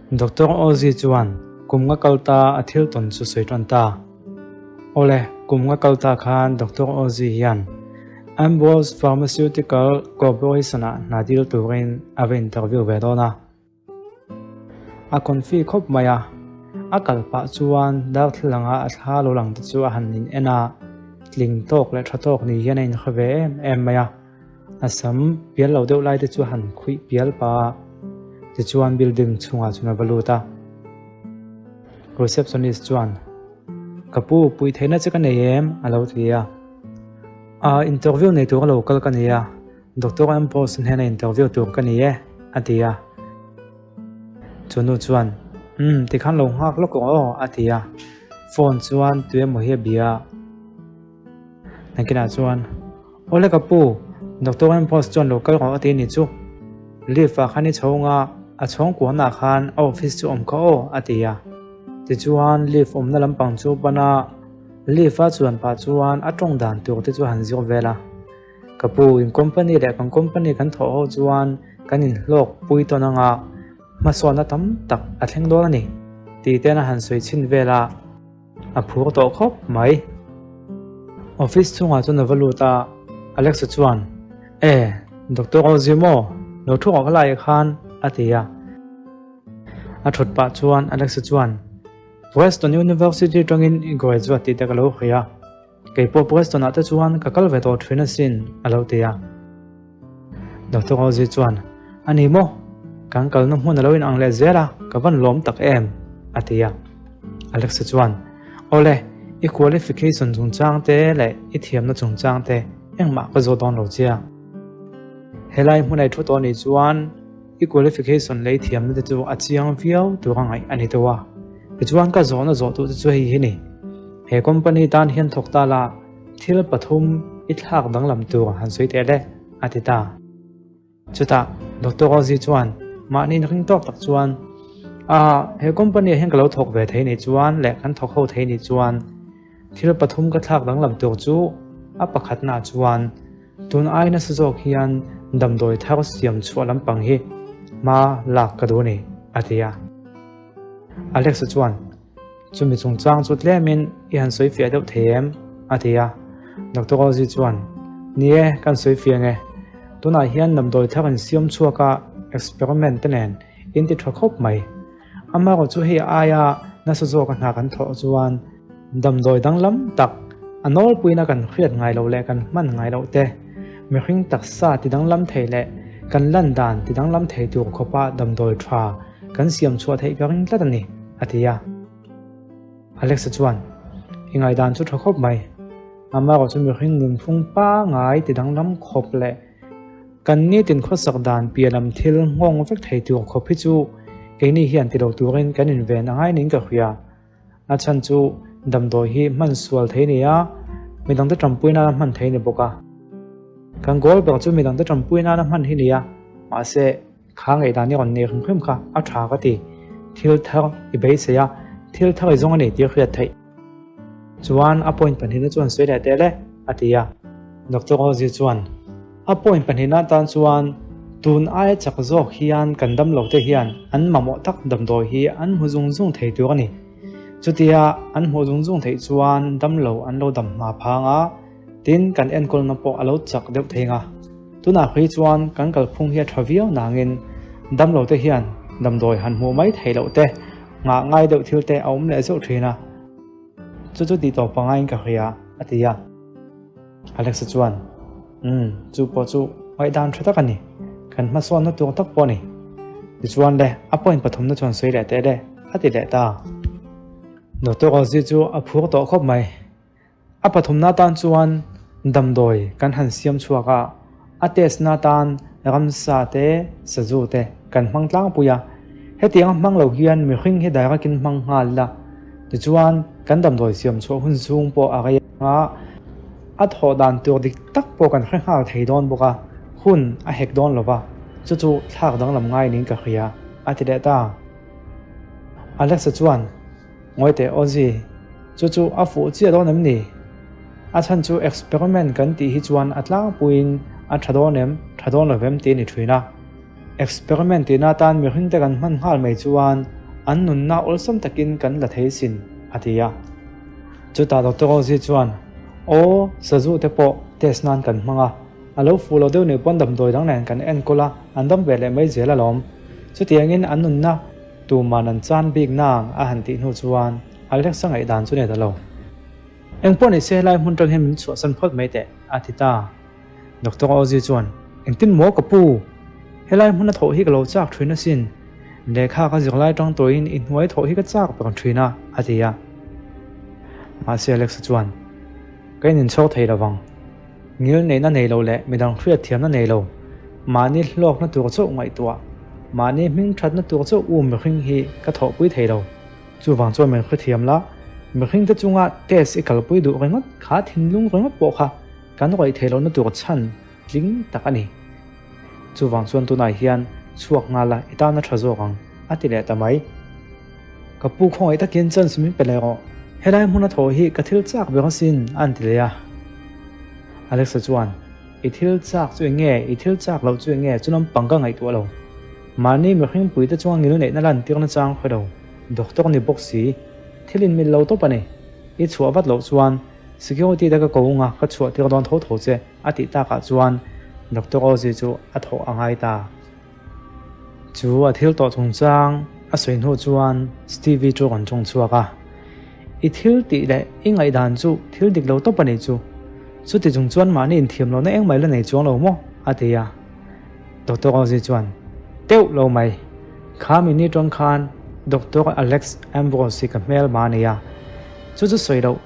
Doctor Ozzy chuan kum nga kal ta a thil tawn chu sawi tan ta. Awle, kum nga kal ta khan Doctor Ozzy hian Ambrose Pharmaceutical Corporation-ah hna dil turin a va interview ve dawn a. A confi khawp mai a, a kal pah chuan darthlalanga a thla lo lang te chu a han in en a, tling tawk leh tha tawk ni hian a inhre ve em em mai a. A sam pial lo deuh lai te chu a han khuih pial pah a, tichuan building chhungah chuan a va lut a. Receptionist chuan, Ka pu, puih theihna che ka nei em? a lo ti a. A interview nei tur a lo kal ka ni a, Doctor Ambrose hnena interview tur ka ni e, a ti a. Chu nu chuan, Umm, tikhan lo nghak lawk ang aw, a ti a. Phone chuan tuemaw hi a bia a. Nakinah chuan, Awle ka pu, Doctor Ambrose chuan lo kal rawh a ti ni chu. Lift ah khan i chho nga, a chhawng kuanah khan a office chu awm kha aw, a ti a. Tichuan lift awmna lampang chu pan a, lift a chuan pah chuan a tawng dan tur te chu a han zir vel a. Ka pu, in company leh kan company kan thawh ho chuan kan inhlawk pui tawn anga hmasawnna tam tak a thleng dawn a ni, tih ten a han sawi chhin vel a. A phur tawh khawp mai. Office chhungah chuan a va lut a, Alexa chuan, E, Doctor Ozzy maw? Lo thu ngawk lai khan, a ti a. A thut pah chuan Alexa chuan, Weston University atangin i graduate tih te ka lo hria. Kei pawh Preston ah te chuan ka kal ve tawh thin asin, a lo ti a. Doctor Ozzy chuan, A ni maw? Kan kalna hmun a lo inang leh zel a, ka van lawm tak em? a ti a. Alexa chuan, Awle, i qualification chungchang te leh i thiamna chungchang te engmah ka zawt dawn lo chia. Helai hmun a i thu tawh nih chuan i qualification leh i thiamna te chu a chiang viau tur a ngaih a ni tawh a. Tichuan ka zawhna zawh duh te chu hei hi ni. He company tan hian thawk ta la, thil pathum i thlak danglam tur han sawi teh le, a ti ta. Chutah Doctor Ozzy chuan mahni ring tawk tak chuan, Ah, he company ah hian ka lo thawk ve thei nih chuan leh kan thawk ho thei nih chuan thil pathum ka thlak danglam tur chu a pakhatnaah chuan tun ai nasa zawk hian damdawi thar siam chhuah lampang hi hma lak ka duh a ni, a ti a. Alex-a chuan, Chumi chungchang chu tlemin i han sawi fiah deuh thei em? a ti a. Doctor Ozzy chuan, Ni e, kan sawi fiah nge. Tunah hian damdawi thar in siam chhuak a, experiment te nen in ti tha khawp mai. Amaherawh chu hei aia nasa zawk a hna kan thawh chuan damdawi danglam tak a nawlpuina kan hriat ngai loh leh kan hman ngai loh te, mihring taksa ti danglam thei leh kan lan dan ti danglam thei tur khawpa damdawi tha Kan siam chhuah theih ka ring tlat a ni, a ti a. Alexa chuan, I ngaihdan chu tha khawp mai. Amaherawh chu mihring nunphung pangai ti danglam khawp leh kan nitin khawsak dan piah lam thil nghawng vek thei tur khawp hi chu keini hian ti lo turin kan inven a ngai niin ka hria. A chhan chu damdawi hi hman sual thei ni a, midangte tanpui nana hman thei ni bawk a. Kan goal ber chu midangte tanpui nana hman hi ni a, mahse, Kha ngaihdan i rawn nei hrim hrim kha a tha ka ti. Thil thar i beisei a, thil thar i zawng a ni tih a hriat theih. Chuan a point pahnihna chuan sawi leh teh le, a ti a. Doctor Ozzy chuan, A point pahnihna atan chuan tun aia chak zawk hian kan damlo te hian an mamawh tak damdawi hi an hmu zung zung thei tur a ni. Chutia an hmuh zung zung theih chuan damlo an lo dam hma phang a, Tin, kan enkawlna pawh a lo chak deuh thei nga. Tunah phei chuan kan kalphung hi a tha viau nangin damlo te hian damdawi han hmuh mai theih loh te, nghah ngai deuh thil te a awm leh zeuh thin a. Chu chu tih tawp pangaiin ka hria, a ti a. Alexa chuan, Umm, chu pawh chu ngaihdan tha tak a ni. Kan hmasawnna tur tak pawh a ni. Tichuan le, a point pathumna chuan sawi leh teh le, a ti leh ta. Doctor Ozzy chu a phur tawh khawp mai. A pathumna atan chuan damdawi kan han siam chhuak a, a test na atan ramsa te, sazu te kan hmang tlangpui a. Hetiang a hmang lo hian mihring hi direct in hmang nghal ila, tichuan kan damdawi siam chhuah hun chhung pawh a rei anga, a thawh dan tur dik tak pawh kan hre nghal thei dawn bawk a, hun a hek dawn lo va, chu chu thlak danglam ngai niin ka hria, a ti leh ta. Alexa chuan. Ngawi teh Ozzy, chu chu a fuh chiah dawn em ni? A chhan chu experiment kan tih hi chuan a tlangpuiin a tha dawn em, tha dawn lo vem tih a ni thin a. Experiment tihna atan mihringte kan hman nghal mai chuan An nunna awlsam takin kan la thei sin, a ti a. Chutah Doctor Ozzy chuan, Aw, sazu te pawh test nan kan hmang a, a lo fuh lo deuh nih pawn damdawi dang nen kan enkawl a, an dam ve leh mai zel alawm. Chutiangin an nunna tuman an chan bik nang a han tih hnu chuan Alexa ngaihdan chu nei ta lo. Engpawh ni se helai hmun tang hian min chhuahsan phawt mai teh, a ti ta. Doctor Ozzy chuan, Engtin maw ka pu? Helai hmuna thawh hi ka lo chak thin asin. Lehkha ka zir lai tang tawhin i hnuai thawh hi ka chak ber thin a, a ti a. Mahse Alexa chuan, Ka ininchhawk thei lovang. Ngil neihna nei lo leh midang hriat thiamna nei lo, mahni hlawkna tur chauh ngaihtuah, mahni hming thatna tur chauh u mihring hi ka thawhpui thei lo. Chuvang chuan min hrethiam la, mihringte chunga test i kalpui duh ringawt kha thinlung ringawt pawh kha kan rawih theih lohna tur chhan tling tak a ni. Chuvang chuan tunah hian chhuak nghal la i tan a tha zawk ang, a ti leh ta mai. Ka pu khawngaih takin chance min pe leh rawh, helai hmuna thawh hi ka thil chak ber asin, a han ti leh a. Alexa chuan, I thil chak chu eng nge, i thil chak loh chu eng nge, chu lampang ka ngaihtuah lo. Mahni mihring puite chuan ngil neihna lantirna chang hre lo, doctor ni bawk si, thil inmil lo tawp a ni. I chhuah vat loh chuan security te ka ko ung a, ka chhuah tir dawn tho tho che, a tih takah chuan Doctor Ozzy chu a thawh a ngai ta. Chu a thil tawh chungchang a sawi hnu chuan Stevie chu rawn chawng chhuak a, I thil tih leh i ngaihdan chu thil dik lo tawp a nih chu. Chuti chung chuan mahni inthiam lohna engmah i la nei chuang lo maw? a ti a. Doctor Ozzy chuan, Teuh lo mai. Kha mi ni tawng khan Doctor Alex Ambrose hi ka hmel ma a nei a. Chu chu sawi loh.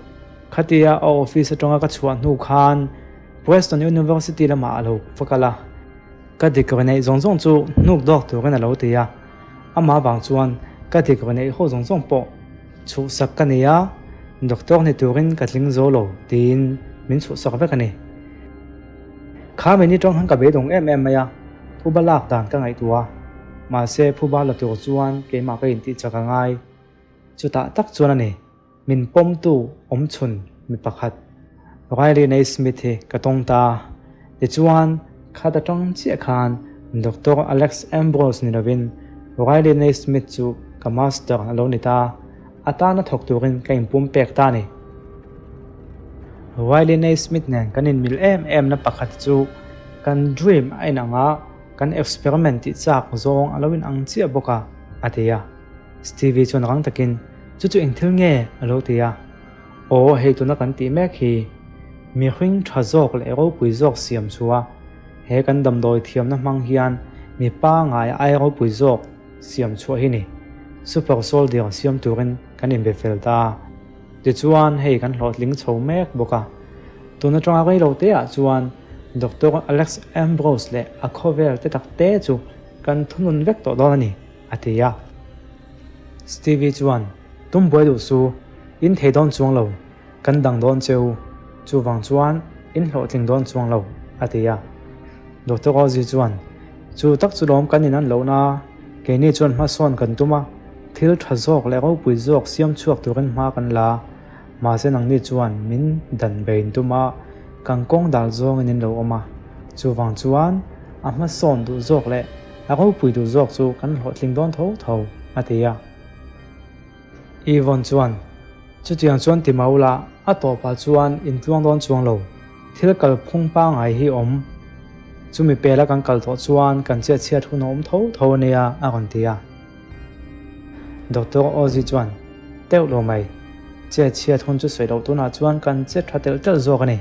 Khatia a office atanga ka chhuah hnu khan Preston University lamah a lo va kal a. Ka degree neih zawng zawng chu hnuk dawk turin a lo ti a. Amah vang chuan ka degree neih ho zawng zawng pawh chhuhsak ka nei a, doctor ni turin ka tling zo lo tiin min chhuhsak vek a ni. Kha mini tawng khan ka beidawng em em mai a, phuba lak dan ka ngaihtuah a, mahse phuba la tur chuan keimah ka intih chak a ngai. Chutah tak chuan a ni, min pawmtu awmchhun mi pakhat Riley Naismith hi ka tawng ta a, tichuan khat atang chiah khan Doctor Alex Ambrose ni lovin Riley Naismith chu ka master a lo ni ta a. A tana thawk turin ka inpum pek ta a ni. Riley Naismith nen kan inmil em em na pakhat chu kan dream a inang a, kan experiment tih chak zawng a lo inang chiah bawk a, a ti a. Stevie chuan rang takin, Chu chu eng thil nge? a lo ti a. Aw, hei tuna kan tih mek hi mihring tha zawk leh ropui zawk siam chu a, he kan damdawi thiamna hmang hian mi pangngai ai ropui zawk siam chhuah hi ni. Super Soldier siam turin kan inbe fel ta a. Tichuan hei kan hlawhtling chho mek bawk a. Tun atanga rei lo te ah chuan Doctor Alex Ambrose leh a khawvel te tak te chu kan thunun vek tawh dawn a ni, a ti a. Stevie chuan, Tum buai duh su, in thei dawn chuang lo, kan dang dawn che u, chuvang chuan in hlawhtling dawn chuang lo, a ti a. Doctor Ozzy chuan, Chu tak chu lawm kan inan lohna, keini chuan hmasawn kan tum a, thil tha zawk leh ropui zawk siam chhuak turin hma kan la, mahse nangni chuan min dan bein tum a, kan kawng dal zawngin in lo awm a, chuvang chuan a hmasawn duh zawk leh a ropui duh zawk chu kan hlawhtling dawn tho tho, a ti a. Yvonne chuan, Chutiang chuan ti mau la, a tawpah chuan intluang dawn chuang lo. Thil kalphung pangngai hi awm. Chumi pela kan kal tawh chuan kan chet chhiat hun a awm tho tho a nia, a rawn ti a. Doctor Ozzy chuan, Teuh lo mai. Chet chhiat hun chu sawi loh tunah chuan kan chet tha telh telh zawk a ni.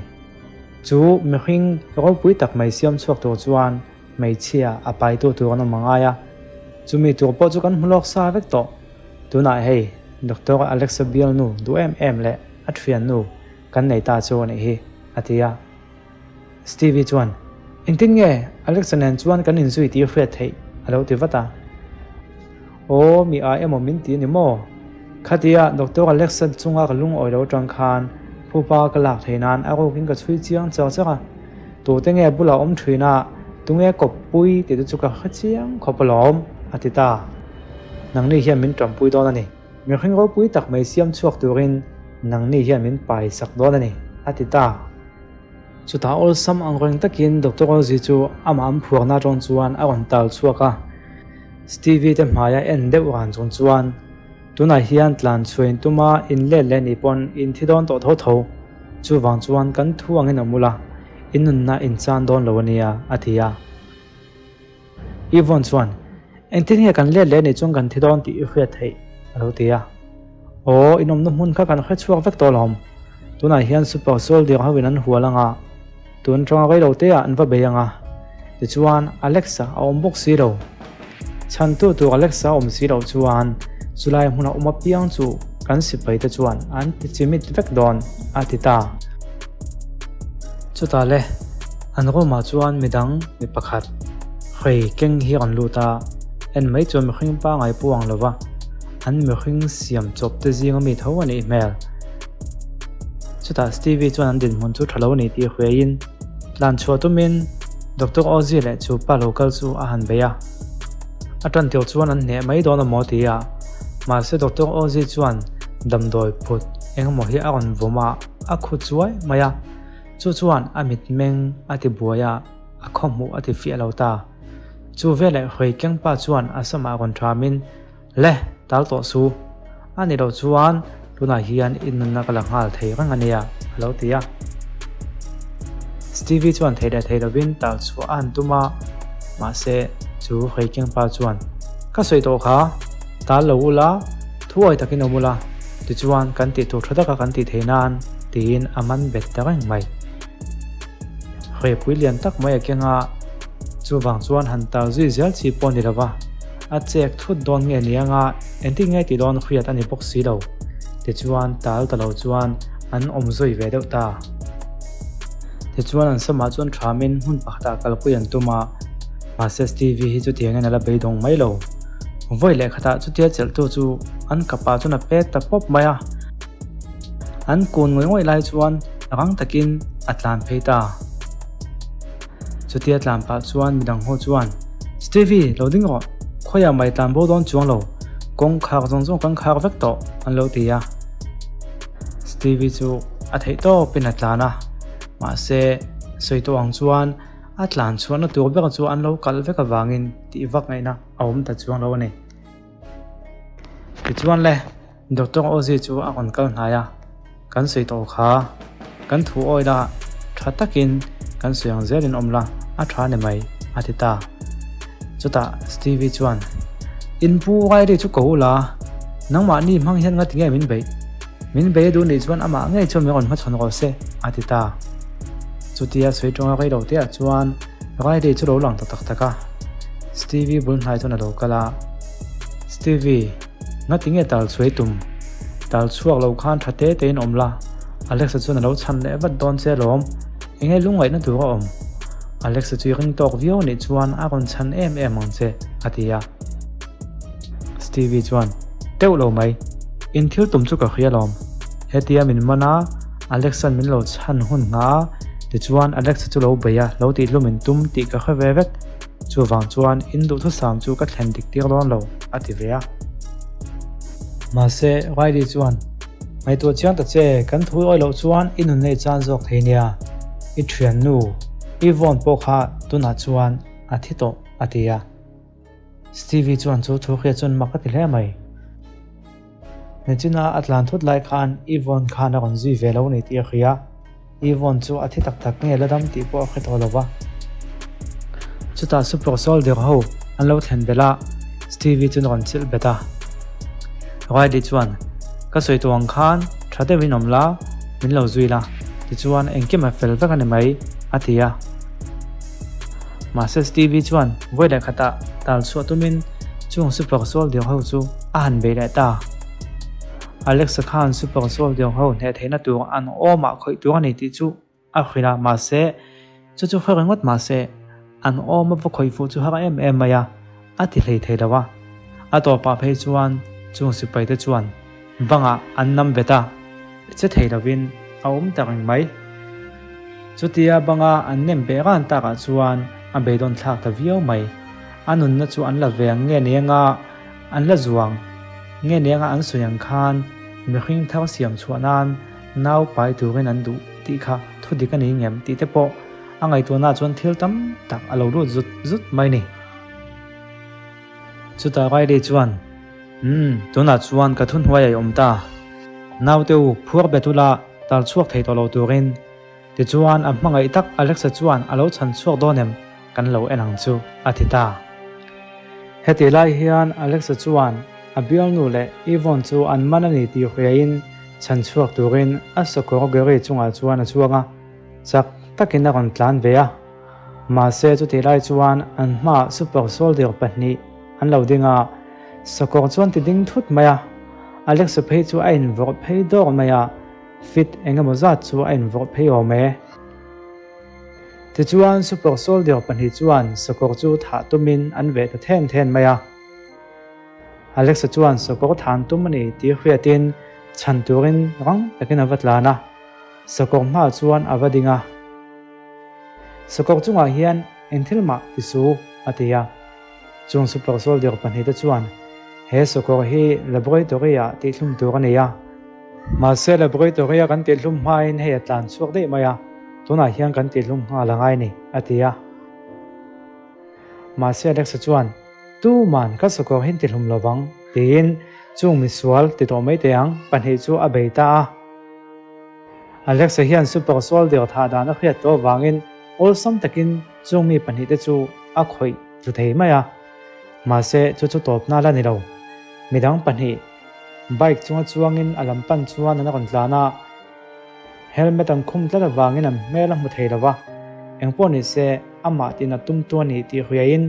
Chu mihring ropui tak mai siam chhuak tur chuan hmeichhia a paitu tur an awm a ngai a. Chumi tur pawh chu kan hmu lawk sa vek tawh. Tunah hei Doctor Alexa bialnu duh em em leh a thiannu kan nei ta chu a nih hi, a ti a. Stevie chuan, Engtin nge Alexa nen chuan kan inzui tih hriat theih? a lo ti vat a. Aw, mi a emaw min ti a ni maw? Khatia Doctor Alexa chunga ka lungawi lo atang khan phupa ka lak theih nan a rukin ka chhui chiang char char a. Tute nge bulah awm thin a, tunge kawppui tih te chu ka hre chiang khawp alawm, a ti ta. Nangni hian min tanpui dawn a ni. Mihring ropui tak mai siam chhuak turin nangni hian min pai sak dawn a ni, a ti ta. Chutah awlsam ang reng takin Doctor Ozzy chu amah an phuarna atang chuan a rawn tal chhuak a. Stevie te hmaia en deuh ran chung chuan. Tunah hian tlan chhuah in tuma in let leh nih pawn in thi dawn tawh tho tho. Chuvang chuan kan thu angin awm ula, in nunna in chan dawn lo a nia, a ti a. Yvonne chuan, Engtin nge kan let leh nih chuan kan thi dawn tih i hriat theih? a lo ti a. Aw, in awmna hmun kha kan hre chhuak vek tawh alawm. Tunah hian Super Soldier ho in an hual ang a, tun atanga rei lo te ah an va bei ang a. Tichuan, Alexa a awm bawk si lo. Chhantu tur Alexa a awm si loh chuan chulai hmuna awm apiang chu kan sipai te chuan an ti chimit vek dawn, a ti ta. Chutah le, an room ah chuan midang mi pakhat hrei keng hi a rawn lut a, en mai chuan mihring pangai pu ang lova an mihring siam chawp te zinga mi tho a nih hmel. Chutah Stevie chuan an dinhmun chu tha lo a ni tih hriaiin tlan chhuah tumin Doctor Ozzy leh chu pa lo kal chu a han bei a. A tan tir chuan an hneh mai dawn amaw ti a, mahse Doctor Ozzy chuan damdawi phut engemaw hi a rawn vawm a, a khu chuai mai a. Chu chuan a mitmeng a ti buai a, a khawhmuh a ti fiah lo ta. Chu veleh Hrei Kengpa chuan a samah rawn thamin, Le, tal tawh su. A ni lo chuan tunah hian i nunna ka la nghal thei reng a nia, a lo ti a. Stevie chuan thei leh thei lovin tal chhuah a han tum a, mahse chu Hrei Kengpa chuan, Ka sawi tawh kha, tal lo ula, thuawi takin awm ula, tichuan kan tih tur tha taka kan tih thei nan, tiin a man bet ta reng mai. Hrepui lian tak mai a keng a, chuvang chuan han tal zui zel chi pawh a ni lo va, a chek thut dawn nge ni anga engtin nge tih dawn hriat a ni bawk si lo. Tichuan tal ta lo chuan an awm zui ve deuh ta. Tichuan an samah chuan thamin hmun pakhatah kalpui an tum a, mahse Stevie hi chutiangin a la beidawng mai lo. Vawi leh khatah chutia chelhtu chu an kapah chuan a pet ta pawp mai a. An kun ngawih ngawih lai chuan rang takin a tlan phei ta. Chutia tlan pah chuan midang ho chuan, Stevie, lo ding rawh, khawiah mai tlan bo dawn chuang lo, kawng khak zawng zawng kan khak vek tawh, an lo ti a. Stevie chu a theih tawpin a tlan a, mahse sawi tawh ang chuan a tlan chhuahna tur ber chu an lo kalh vek avangin tih vak ngaihna a awm ta chuang lo a ni. Tichuan le, Doctor Ozzy chu a rawn kal hnai a, Kan sawi tawh kha, kan thu awi la, tha takin kan sawi ang zelin awm la, a tha ni mai, a ti ta. Chutah Stevie chuan, In pu Riley chu ko u la, nangmahni hmang hian ngati nge min beih? Min bei a duh nih chuan amah ngei chuan min rawn hmachhawn rawh se, a ti ta. Chutia sawi tawnga rei lo teah chuan Riley chu lo lang ta tak tak a, Stevie bul hnai chuan a lo kal a, Stevie, ngati nge tal chhuai tum? Tal chhuak lo khan tha te tein awm la, Alexa chuan a lo chhan leh vat dawn che alawm, enge lungngaihna tur a awm? Alexa chu i ring tawk viau anih chuan a rawn chhan em em ang che, a ti a. Stevie chuan, Teuh lo mai, in thil tum chu ka hria alawm, hetia min man a, Alexa-n min lo chhan hun hna a, tichuan Alexa chu lo bei a, lo tihhlum in tum tih ka hre ve vek. Chuvang chuan in duhthusam chu ka thlen dik tir dawn lo, a ti ve a. Mahse, Riley chuan, Ngaihtuah chiang ta che, kan thu awi loh chuan i nun nei chan zawk thei nia. I thiannu, Yvonne pawh kha tunah chuan a thi tawh, a ti a. Stevie chuan chu thu hriat chuan mak a ti hle mai. Nichina a tlan thut lai khan Yvonne khan a rawn zui ve lo a ni tih a hria. Yvonne chu a thi tak tak nge la dam tih pawh a hre tawh lo va. Chutah Super Soldier ho an lo thlen belh a, Stevie chu an rawn chilh bet a. Riley chuan, Ka sawi tawh ang khan tha deuhin awm la, min lo zui la, tichuan engkim a fel vek a ni mai, a ti a. Mahse Stevie chuan vawi leh khatah tal chhuah tumin chung Super Soldier ho chu a han bei leh ta. Alexa khan Super Soldier ho hneh theihna tur an awmah khawih tur a ni tih chu a hrilh a, mahse chu chu hre ringawt mahse an awm a va khawih fuh chu har em em mai a, a ti hlei thei lo a. A tawpah phei chuan chung sipai te chuan bangah an nam bet a, che thei lovin a awm ta reng mai. Chutia banga an nem beh ran takah chuan a beidawn thlak ta viau mai. A nunna chu an la ve ang nge ni anga an la zuang nge ni anga an sawi ang khan mihring thar siam chhuah nan nau pai turin an duh tih kha thu dik a ni ngem tih te pawh a ngaihtuahna chuan thil tam tak a lo lut zut zut mai ni. Chutah Riley chuan. Umm, tunah chuan ka thuhnuai a i awm ta. Naute u, phuar bet ula, tal chhuak thei tawh lo turin. Tichuan, a hmangaih tak Alexa chuan a lo chhan chhuak dawn em? Kan lo en ang chu, a ti ta. Hetih lai hian Alexa chuan a bialnu leh Yvonne chu an man a ni tih hriain chhan chhuak turin a sakawr Gary chungah chuan a chuang a, chak takin a rawn tlan ve a. Mahse chutih lai chuan an hmaah super soldier pahnih an lo ding a, sakawr chuan ti ding thut mai a. Alexa phei chu a invawrh phei dawr mai a, fit eng emaw zat chu a invawrh phei awm e. Tichuan super soldier pahnih chuan sakawr chu thah tumin an veh ta then then mai a. Alexa chuan sakawr than tum a ni tih hriatin chhan turin rang takin a va tlan a, sakawr hmaah chuan a va ding a. Sakawr chungah hian eng thil mah ti su, a ti a. Chung super soldier pahnihte chuan he sakawr hi laboratory-ah tihhlum tur a ni a. Mahse laboratory-a kan tihhlum hmain hei a tlan chhuak daih mai a, tunah hian kan tihhlum nghal a ngai ni, a ti a. Mahse Alexa chuan, Tuman ka sakawr hi tihlum lovang, tiin chung misual ti tawh mai teh ang pahnih chu a bei ta a. Alexa hian super soldier thah dan a hriat tawh avangin awlsam takin chung mi pahnihte chu a khawih tlu thei mai a. Mahse chu chu tawpna la ni lo. Midang pahnih bike chunga chuangin a lam pan chuan an rawn tlan a. Helmet an khum tlat avangin an hmel a hmu thei lo va, engpawh ni se amah tina tumtu a nih tih hriain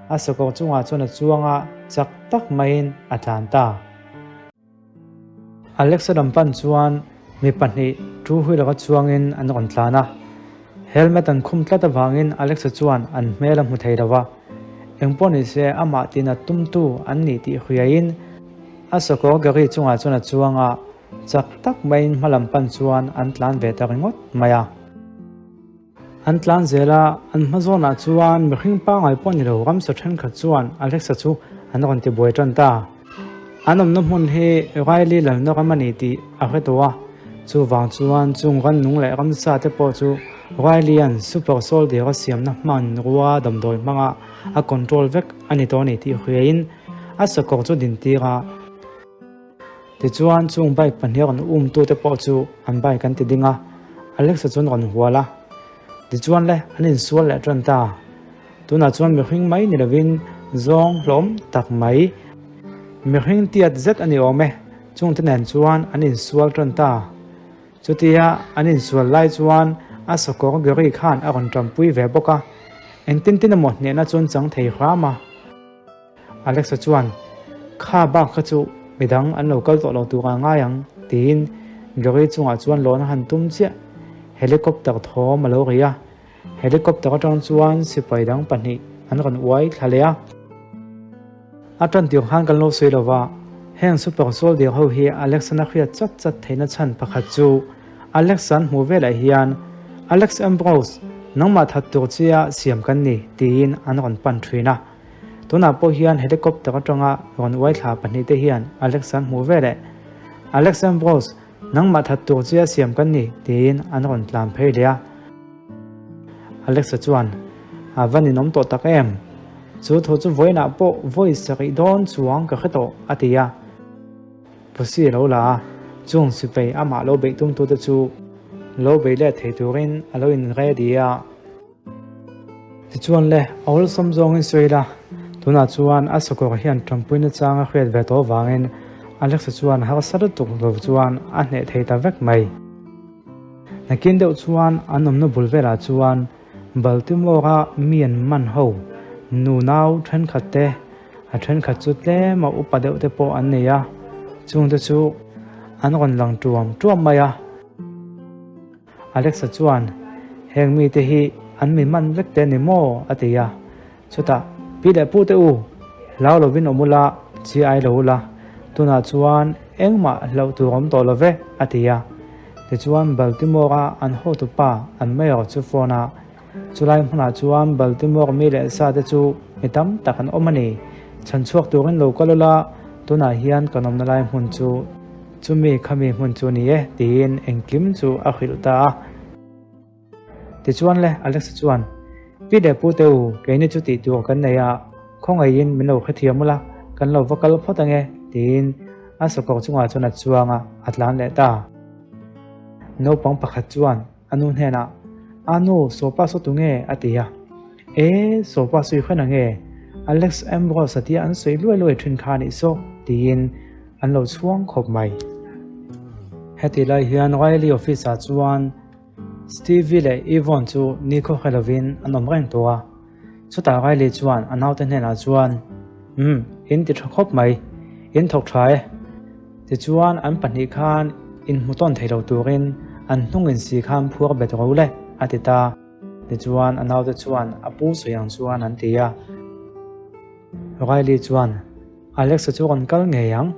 a sakawr chungah chuan a chuang a, chak tak maiin a tlan ta. Alexa lam pan chuan mi pahnih two wheeler a chuangin an rawn tlan a, helmet an khum tlat avangin Alexa chuan an hmel a hmu thei lo va, engpawh ni se amah tina tumtu an nih tih hriain a sakawr gari chungah chuan a chuang a, Chak tak maiin hmalam pan chuan an tlan ve ta ringawt mai a. An tlan zel a, an hma zawnah chuan mihring pangngai pawh ni lo ramsa thenkhat chuan Alexa chu an rawn ti buai tan ta. An awmna hmun hi Riley lalna ram a ni tih a hre tawh a, chuvang chuan chung rannung leh ramsa te pawh chu Riley-a'n super soldier a siamna hmanrua damdawi hmanga a control vek a ni tawh a ni tih hriain a sakawr chu dintir a. Tichuan chung bike pahnih rawn um tute pawh chu an bike an ti ding a, Alexa chuan rawn hual a. Tichuan le, an insual leh tan ta. Tunah chuan mihring mai ni lovin zawng hlawm tak mai, mihring tiat zet a ni awm e, chungte nen chuan an insual tan ta. Chutia an insual lai chuan a sakawr Gary khan a rawn tanpui ve bawk a, engtin tin emaw hnehna chuan chang thei hram a. Alexa chuan, Kha bak kha chu midang an lo kal tawh lo tur a ngai ang, tiin Gary chungah chuan lawn a han tum chiah. Helicopter thawm a lo ri a, helicopter atang chuan sipai dang pahnih an rawn uai thla leh a. A tan tir khan kan lo sawi lo va, heng super soldier ho hi Alexa-n a hriat chat chat theihna chhan pakhat chu Alex an hmuh velah hian, Alex Ambrose, nangmah that tur chia siam kan ni, tiin an rawn pan thin a. Tunah pawh hian helicopter atanga rawn uai thla pahnihte hian Alex an hmuh veleh, Alex Ambrose, nangmah that tur chia siam kan ni, tiin an rawn tlan phei leh a. Alexa chuan, A va ninawm tawh tak em? Chu thu chu vawiinah pawh vawi sarih dawn chuang ka hre tawh, a ti a. Pusi a lo la a, chung sipai amah lo beih tumtute chu lo bei let thei turin a lo in ready a. Tichuan le, a awlsam zawngin sawi ila, tunah chuan a sakawr hian tanpuina chang a hriat ve tawh avangin Alexa chuan harsa lutuk lo chuan a hneh thei ta vek mai. Nakin deuh chuan an awmna bul velah chuan Baltimore-a mi an man ho nu nau thenkhat te, a thenkhat chu tlem a upa deuh te pawh an nei a, chungte chu an rawn lang tuam tuam mai a. Alexa chuan, Heng mite hi an mi man vek te a ni maw? a ti a. Chutah, Pi leh Pu te u, hlau lovin awm ula, chi ai lo ula, tunah chuan engmah hlauh tur awm tawh lo ve, a ti a. Tichuan Baltimore-a an hotupa an mayor chu phone a, Chulai hmunah chuan Baltimore mi leh sa te chu mi tam tak an awm a ni. Chhan chhuak turin lo kal ula, tunah hian kan awmna lai hmun chu chumi khami hmun chu ni e, tiin engkim chu a hrilh ta a. Tichuan le, Alexa chuan, Pi leh Pu te u, keini chu tih tur kan nei a, khawngaihin min lo hrethiam ula, kan lo va kal phawt ange, tiin a sakawr chungah chuan a chuang a, a tlan leh ta. Naupang pakhat chuan a nu hnenah, A nu, sawpa saw tu nge? a ti a. E, sawpa sawi hran ang e, Alex Ambrose a tia an sawi luai luai thin kha a nih saw, tiin an lo chhuang khawp mai. Heti lai hian Riley office ah chuan Stevie leh Yvonne chu nikhaw hre lovin an awm reng tawh a. Chutah Riley chuan a naute hnenah chuan, Umm, in ti tha khawp mai, in thawk tha e. Tichuan an pahnih khan inhmu tawn thei lo turin an hnung insi khan phuar bet ro le, a ti ta. Tichuan a naute chuan a pu sawi ang chuan an ti a. Riley chuan, Alexa chu rawn kal ngei ang,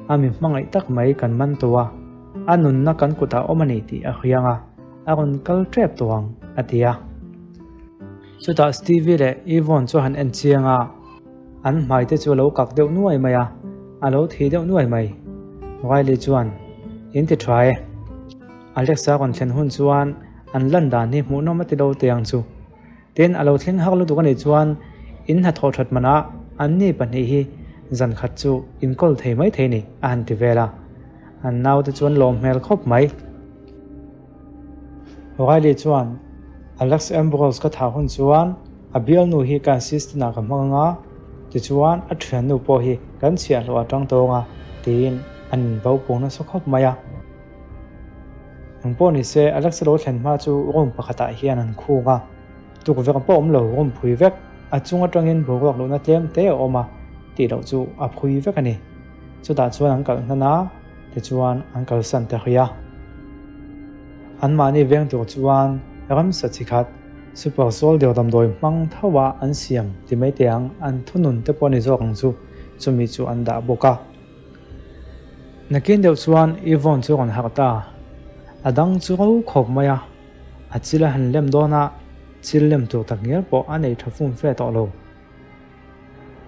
a mi hmangaih tak mai kan man tawh a, a nunna kan kutah awm a ni tih a hriang a, a rawn kal tep tawh ang, a ti a. Chutah Stevie leh Yvonne chu han en chiang a, an hmai te chu a lo kak deuh nuai mai a, a lo thi deuh nuai mai. Riley chuan, In ti tha e. Alexa rawn thlen hun chuan an lan dan hi hmuhnawm a ti lo teh ang chu. Tin, a lo thleng hak lutuk a nih chuan in hnathawh that manah anni pahnih hi zan khat chu inkawl thei mai thei ni, a han ti vel a. An naute chuan lawm hmel khawp mai. Riley chuan, Alex Ambrose ka thah hun chuan a bialnu hi ka assistant ah ka hmang ang a, tichuan a thiannu pawh hi kan chhiahhlawh a tang tawng a, tiin an inbo pung nasa khawp mai a. Engpawh ni se, Alex a lo thlen hma chu room pakhatah hian an khung a, tukverh pawh awm lo room phui vek, a chung atangin boruak luhna tlem te a awm a tih loh chu a phui vek a ni. Chutah chuan an kalh hnan a, tichuan an kalsan ta hrih a. Anmahni veng tur chuan ramsa chi khat super soldier damdawi hmang tho a an siam ti mai teh ang, an thunun te pawh a ni zawk ang chu, chumi chu an dah bawk a. Nakin deuh chuan Yvonne chu a rawn harh ta. A dang chu ro khawp mai a, a chil a han lem dawn a, chil lem tur tak ngial pawh a nei tha fum fe tawh lo.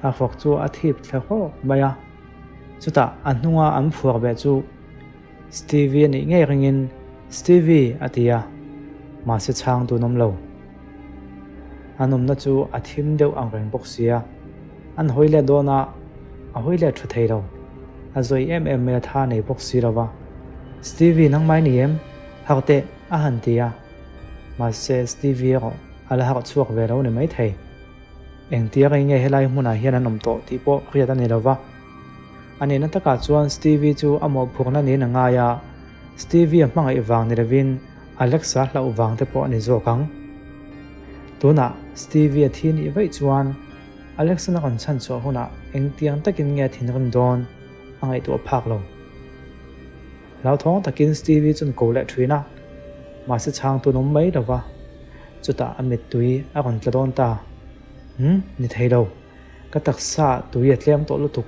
A fawk chu a thip thla hawk mai a, chutah a hnunga an phuar beh chu Stevie a nih ngei ringin Stevie a ti a, mahse chhang tun awm lo. An awmna chu a thim deuh ang reng bawk sia, an hawi let dawn a, a hawi let tha thei lo. A zawi em em mai a tha nei bawk si lo va. Stevie nangmah i ni em? Harh teh a han ti a, mahse Stevie erawh a la harh chhuak ve lo ni maithei. Engtia rei nge helai hmunah hian an awm tawh tih pawh hriat a ni lo va. A nihna takah chuan Stevie chu a mawhphurhna niin a ngai a, Stevie a hmangaih vang ni lovin Alexa hlauh vang te pawh a ni zawk ang. Tunah Stevie a thi nih vaih chuan Alexa-na rawn chhan chhuah hunah engtiang takin nge a thinrim dawn a ngaihtuah phak lo. Hlauthawng takin Stevie chuan ko leh thin a, mahse chhang tun awm mai lo va, chutah a mittui a rawn tla dawn ta. Umm, ni thei lo. Ka taksa tui a tlem tawh lutuk,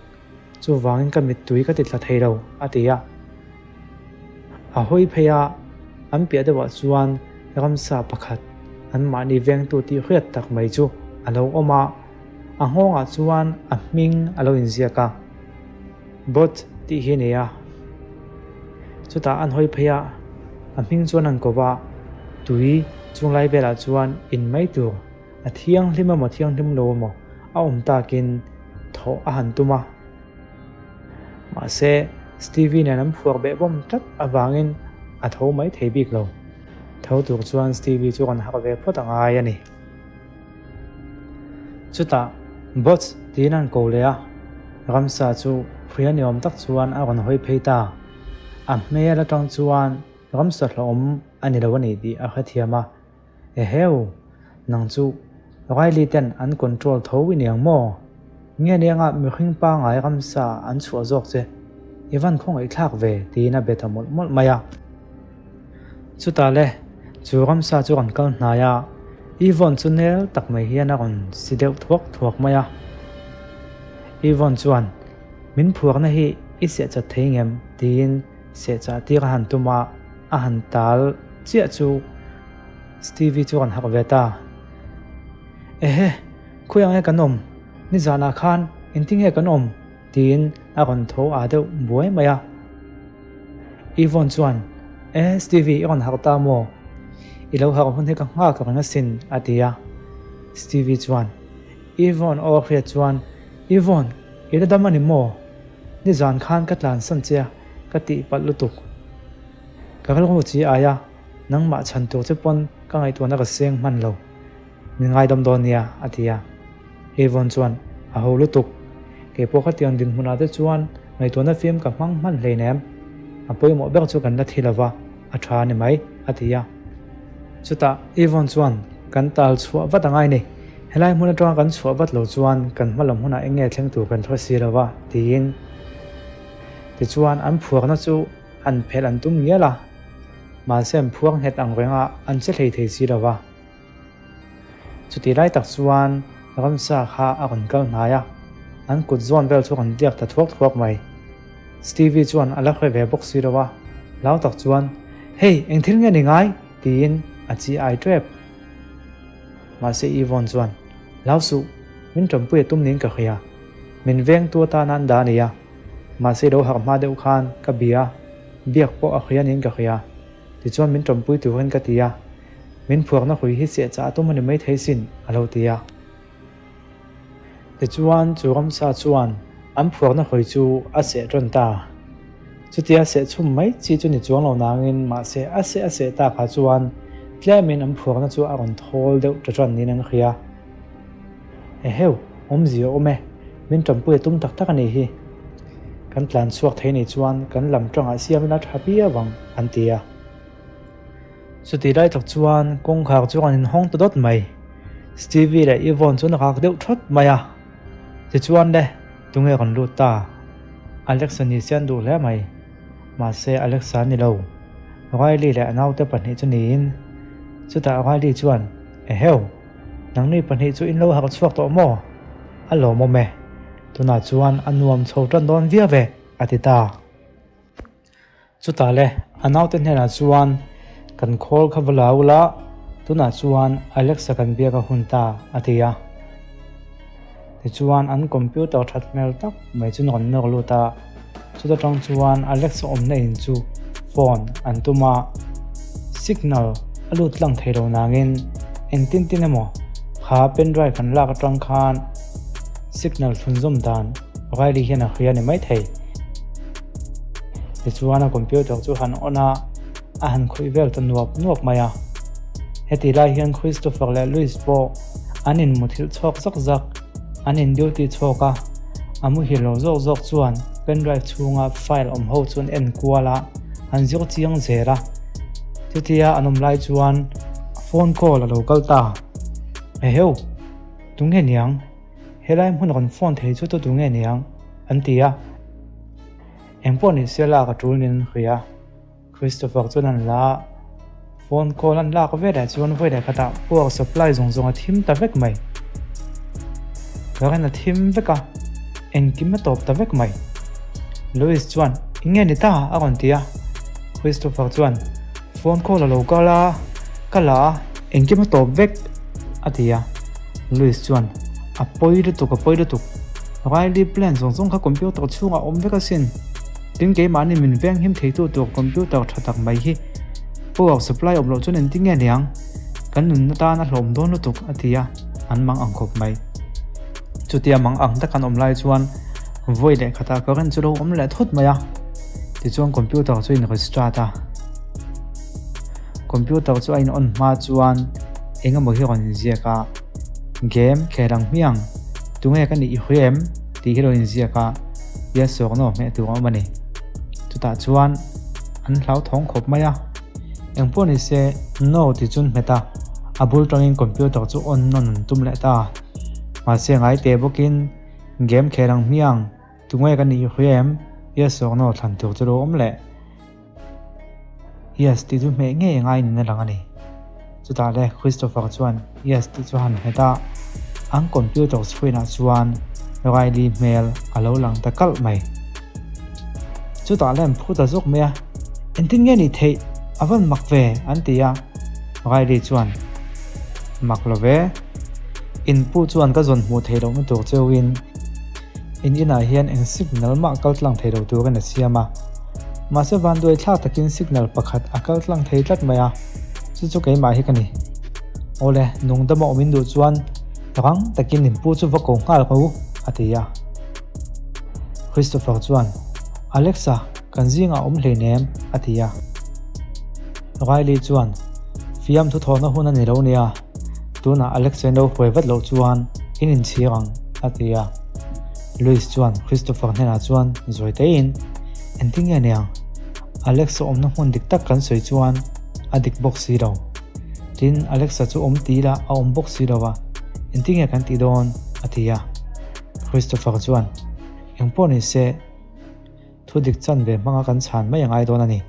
chuvangin ka mittui ka ti tla thei lo, a ti a. A hawi phei a, an piah deuhah chuan ramsa pakhat anmahni vengtu tih hriat tak mai chu a lo awm a, a nghawngah chuan a hming a lo inziak a. Bot tih hi a ni a, chutah an hawi phei a, a hming chuan an ko va, tui chunglai velah chuan in mai tur a thianghlim emaw thianghlim lo emaw a awm takin thawh a han tum a. Mahse, Stevie nen an phuar beh bawm tlat avangin a tho mai thei bik lo. Tho tur chuan Stevie chu rawn harh ve phawt a ngai a ni. Chutah Bots tiin an ko leh a, ramsa chu hria ni awm tak chuan a rawn hawi phei ta. A hmel atang chuan ramsa hlawhawm a ni lo a ni tih a hrethiam a, Eheu! Nang chu Riley ten an control tho i niang maw? Nge nianga mihring pangai ramsa an chhuah zawk che? I van khawngaih thlak ve tiin a be ta mawlh mawlh mai a. Chutah le, chu ramsa chu rawn kal hnai a, Yvonne chu nel tak mai hian a rawn si deuh thuak thuak mai a. Yvonne chuan, Min phuarna hi i sehchat thei ngem? tiin sehchah tir a han tum a, a han tal chiah chu Stevie chu a rawn harh ve ta. Ehe, khawiah nge kan awm? Nizanah khan engtinge kan awm? Tiin a rawn tho aa deuh buai mai a. Yvonne chuan, E, Stevie, i rawn harh ta maw? I lo harh hun hi ka nghak reng asin, a ti a. Stevie chuan, Yvonne aw a hriat chuan, Yvonne, i la dam a ni maw? Nizan khan ka tlansan che a, ka tihpalh lutuk. Ka rilru chi ai a, nangmah chhan tur che pawn ka ngaihtuahna ka seng hman lo. Min ngaidam dawn nia, a ti a. Yvonne chuan, A ho lutuk. Kei pawh khatiang dinhmunah te chuan ngaihtuahna fim ka hmang hman hleinem. A pawimawh ber chu kan la thi lova, a tha a ni mai, a ti a. Chutah Yvonne chuan, Kan tal chhuah vat a ngai ni. Helai hmun atanga kan chhuah vat lo chuan kan hma lam hunah eng nge thleng tur kan hre si lova, tiin. Tichuan an phuarna chu han phelh an tum ngial a, mahse an phuar nghet ang renga an che hlei thei si lova. Chutih lai tak chuan ramsa kha a rawn kal hnai a, an kut zawn vel chu a rawn diak ta thuak thuak mai. Stevie chuan a la hre ve bawk si lo a, hlau tak chuan, Hey, eng thil nge ni ngai? tiin a chi ai tep. Mahse Yvonne chuan, Hlau suh, min tanpui a tum niin ka hria. Min vengtu atana an dah a ni a, mahse lo harh hma deuh khan ka bia a, biak pawh a hria niin ka hria. Tichuan min tanpui turin ka ti a, min phuarna hui hi sehchah a tum a ni maithei sin, a lo ti a. Tichuan chu ramsa chuan an phuarna hui chu a seh ṭan ta. Chutia seh chhum mai chi chu ni chuang lo nangin mahse a seh a seh takah chuan tlemin an phuarna chu a rawn thawl deuh ta ṭan niin an hria. Eheu, awmzia a awm e, min ṭanpui a tum tak tak a nih hi. Kan tlan chhuak thei nih chuan kan lam ṭangah siam ila ṭha viau ang, an ti a. Chutih lai tak chuan kawngkhar chu an inhawng ta dawt mai. Stevie leh Yvonne chuan a kak deuh thawt mai a. Tichuan le, tunge rawn lut ta? Alexa ni se an duh hle mai. Mahse Alexa a ni lo. Riley leh a naute pahnih chu niin. Chutah Riley chuan, Eheu! Nangni pahnih chu in lo harh chhuak tawh maw? A lawmawm e. Tunah chuan a nuam chho tan dawn viau ve, a ti ta. Chutah le, a naute hnenah chuan, Kan khawl kha va la ula, tunah chuan Alexa kan biak a hun ta, a ti a. Tichuan, an computer that hmel tak mai chu rawn nawr lut a, chuta tang chuan Alexa awmna in chu phone an tum a, signal a lut tlang thei lo nangin engtin tin emaw kha pendrive an lak atang khan signal thlunzawm dan Riley hian a hria ni maithei. Tichuan a computer chu han on a, a han khawih vel ta nuap nuap mai a. Heti lai hian Christopher leh Louis pawh an in muthilh chhawk zak zak, an in duty chhawk a, a muhil lo zawk zawk chuan pendrive chhunga file awm ho chu an en kual a, an zir chiang zel a. Chutia an awm lai chuan phone call a lo kal ta. Eheu! Tunge niang? Helai hmun rawn phone thei chu tu tu nge niang? An ti a. Engpawh ni se lak a tul nin an hria. Christopher chuan an la a, phone call an lak veleh chuan vawi leh khatah power supply zawng zawng a thim ta vek mai. Current a thim vek a, engkim a tawp ta vek mai. Louis chuan, Eng nge ni ta? a rawn ti a. Christopher chuan, Phone call a lo kal a, ka la a, engkim a tawp vek, a ti a. Louis chuan, A pawi lutuk, a pawi lutuk. Riley plan zawng zawng kha computer chhungah a awm vek asin. Tin keimahni min venghim theitu tur computer tha tak mai hi power supply awm loh chuan engtin nge niang? Kan nunna tan a hlawm dawn lutuk, a ti a, an mang ang khawp mai. Chutia mang ang tak an awm lai chuan vawi leh khatah current chu lo awm leh thut mai a, tichuan computer chu a in restart a. Computer chu a in on hma chuan eng emaw hi a rawn inziak a, Game khel ang hmiang, tunge ka nih i hawi em? tih hi a rawn inziak a. Yes or no hmeh tur a awm a ni. Chutah chuan an hlauthawng khawp mai a, engpawh ni se no ti chun hmet a, a bul tangin computer chu on nawn an tum leh ta. Mahse ngai teh bawkin game khel ang hmiang, tunge ka nih hui em? Yes or no thlan tur chu lo awm leh. Yes tih chu hmeh ngei ngai niin a lang a ni. Chutah le Christopher chuan Yes tih chu a han hmet a, an computer screen ah chuan Riley hmel a lo lang ta kalh mai. Chutah le an phu ta zawk mai a, Engtin nge nih theih? A van mak ve! an ti a. Riley chuan, Mak lo ve. In pu chuan ka zawn hmuh theih lohna tur cheuhin In inah hian eng signal mah kal tlang thei lo turin a siam a. Mahse vanduai thlak takin signal pakhat a kal tlang thei tlat mai a, chu chu keimah hi ka ni. Awle, nung dama awm in duh chuan rang takin in pu chu va ko nghal rawh u, a ti a. Christopher chuan, Alexa, kan zingah a awm hleinem, a ti a. Riley chuan, Fiamthu thawhna hun a ni lo nia, tunah Alexa in lo huai vat loh chuan in inchhir ang, a ti a. Louis chuan Christopher hnenah chuan zawi teiin, Engtin nge niang? Alexa awmna hmun dik tak kan sawi chuan a dik bawk si lo. Tin, Alexa chu awm ti ila a awm bawk si lo a, engtin nge kan tih dawn? a ti a. Christopher chuan, Eng pawh ni se, thu dik chan ve hmanga kan chhan mai a ngai dawn a ni.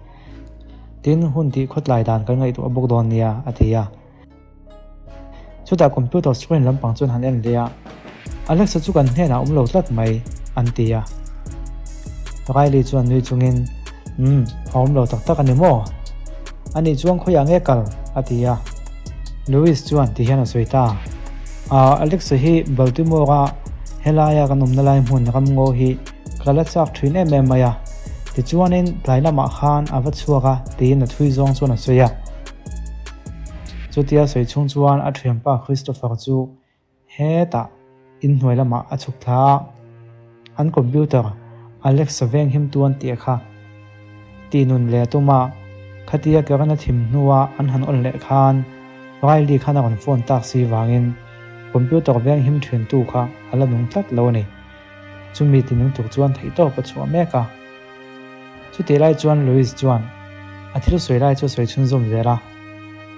Tin, hun tih khawtlai dan kan ngaihtuah bawk dawn nia, a ti a. Chutah computer screen lampang chuan han en leh a, Alexa chu kan hnenah a awm lo tlat mai, an ti a. Riley chuan nui chungin, Umm, a awm lo tak tak a ni maw? Anih chuan khawiah nge kal? a ti a. Louis chuan ti hian a sawi ta, Aa, Alexa hi Baltimore-a helaia kan awmna lai hmun ramngaw hi ka la chak thin em em mai a, tichuanin tlai lamah khan a va chhuak a, tiin a thui zawng chuan a sawi a. Chutia sawi chhung chuan a thianpa Christopher chu hetah inhnuai lamah a chhuk thla a, an computer Alexa veng him tu an tih kha tih nun leh a tum a, khatia Karen a thim hnua an han awn leh khan Riley khan a rawn phone tak si vangin computer veng him thin tu kha a la nung tlat lo a ni. Chumi ti nung tur chuan theihtawp a chhuah mek a. Chutih lai chuan Louis chuan a thil sawi lai chu a sawi chhunzawm zel a.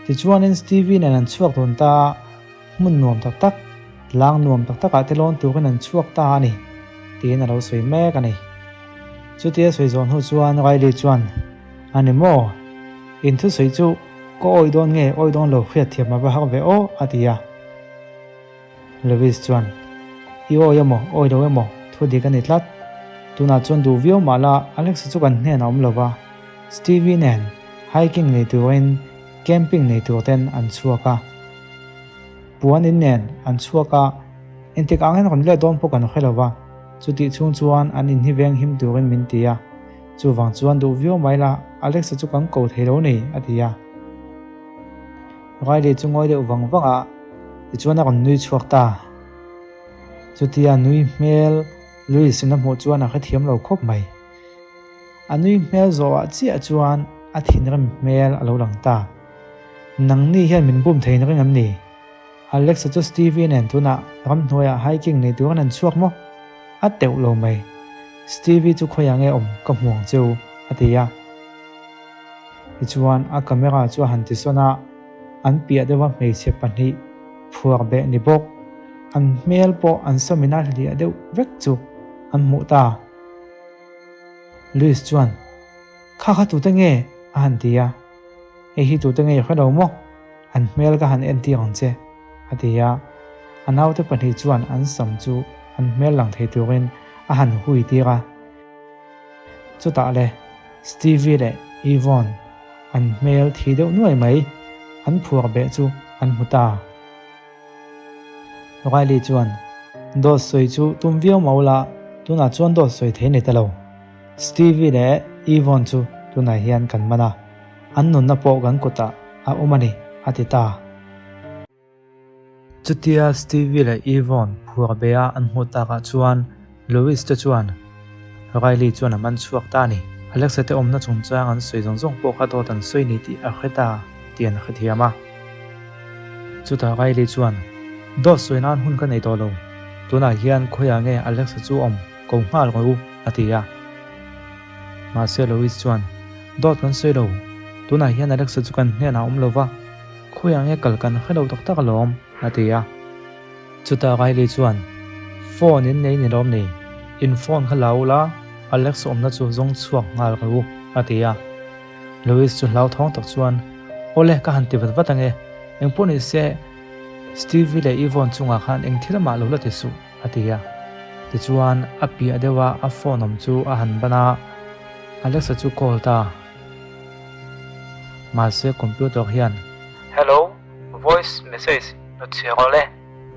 Tichuanin Stevie nen an chhuak dun ta a, hmun nuam tak tak, tlang nuam tak takah te lawn turin an chhuak ta a ni, tiin a lo sawi mek a ni. Chutia sawi zawh hnu chuan Riley chuan, A ni maw? In thusawi chu ka awih dawn nge awih dawn lo hriatthiam a va har ve aw, a ti a. Lewis chuan, I awi emaw, awi lo emaw, thu dik a ni tlat. Tunah chuan duh viau mah la, Alex chu kan hnenah awm lo va. Stevie nen hiking nei turin camping nei tur ten an chhuak a. Puan in nen an chhuak a, engtik ang hian rawn let dawn pawh kan hre lo va. Chutih chhung chuan an in hi veng him turin min ti a. Chuvang chuan duh viau mai la, Alex chu kan ko thei lo ni, a ti a. Riley chu ngawi deuh vang vang a, tichuan a rawn nui chhuak ta. Chutia nui hmel Louis in a hmuh chuan a hrethiam lo khawp mai. A nui hmel zawhah chiah chuan a thinrim hmel a lo lang ta. Nangni hian min bum thei ring em ni? Alexa chu Stevie nen tunah ramhnuaiah hiking nei turin an chhuak maw? A teuh lo mai. Stevie chu khawiah nge awm ka hmu ang cheu, a ti a. Tichuan a camera chu a han ti sawn a, an piah deuha hmeichhe pahnih phuar beh ni bawk, an hmel pawh an sawmin a hliah deuh vek chu an hmuh ta. Louis chuan, Kha kha tute nge? a han ti a, Hei hi tute nge i hre lo maw? An hmel ka han entir ang che, a ti a. A naute pahnih chuan an sam chu an hmel lang thei turin a han hui tir a. Chutah le, Stevie leh Yvonne an hmel thi deuh nuai mai, an phuar beh chu an hmu ta. Riley chuan, Dawt sawi chu tum viau mah ula, tunah chuan dawt sawi thei nei ta lo. Stevie leh Yvonne chu tunah hian kan man a, an nunna pawh kan kutah a awm a ni, a ti ta. Chutia Stevie leh Yvonne phuar be a an hmuh takah chuan Louis te chuan Riley chuan a man chhuak ta a ni. Alexa te awmna chungchang an sawi zawng zawng pawh kha dawt an sawi ni tih a hre ta tih an hrethiam a. Chutah Riley chuan, Dawt sawi nan hun ka nei tawh lo. Tunah hian khawiah nge Alexa chu awm ko nghal rawh u, a ti a. Mahse Louis chuan, Dawt kan sawi lo. Tunah hian Alexa chu kan hnenah a awm lo va. Khawiah nge kal kan hre lo tak tak alawm, a ti a. Chutah Riley chuan, Phone in nei ni lawm ni? In phone kha la ula, Alex awmna chu zawng chhuak nghal rawh u, a ti a. Louis chu hlauthawng tak chuan, Awle, ka han ti vat vat ange. Engpawh ni se, Stevie leh Yvonne chungah khan eng thil mah lo la ti suh, a ti a. Tichuan, a piah deuha a phone awm chu a han ban a, Alexa chu call ta. Mahse computer hian. Hello, voice message hnutchhiah rawh le.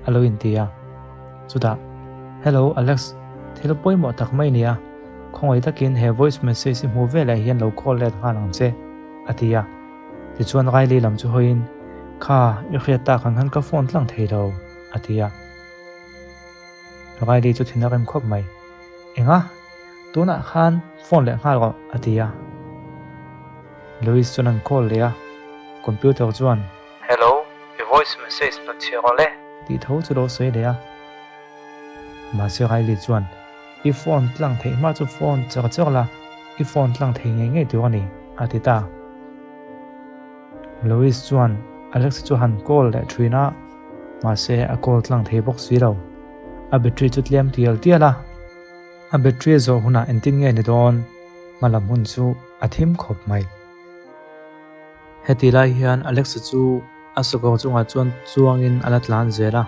A lo inti a. Chutah, Hello Alex, thil pawimawh tak mai nia, khawngaih takin he voice message i hmuh veleh hian lo call let nghal ang che, a ti a. Tichuan Riley lam chu hawiin, Kha, i hriat tak ang khan ka phone tlang thei lo, a ti a. Riley chu thin a rem khawp mai. Enga? Tunah khan phone leh nghal rawh, a ti a. Louis chuan an call leh a, computer chuan. Hello, i voice message hnawt chhiah rawh le. Tih tho chu lo sawi leh a. Mahse Riley chuan, I phone tlang theih hma chu phone char char la, i phone tlang thei ngei ngei tur a ni, a ti ta. Louis chuan Alex chu han call leh thin a, mahse a call tlang thei bawk si lo. A battery chu tlem tial tial a. A battery zawh hunah engtin nge ni dawn? Hmalam hun chu a thim khawp mai. Heti lai hian Alexa chu a sakawr chungah chuan chuangin a la tlan zel a.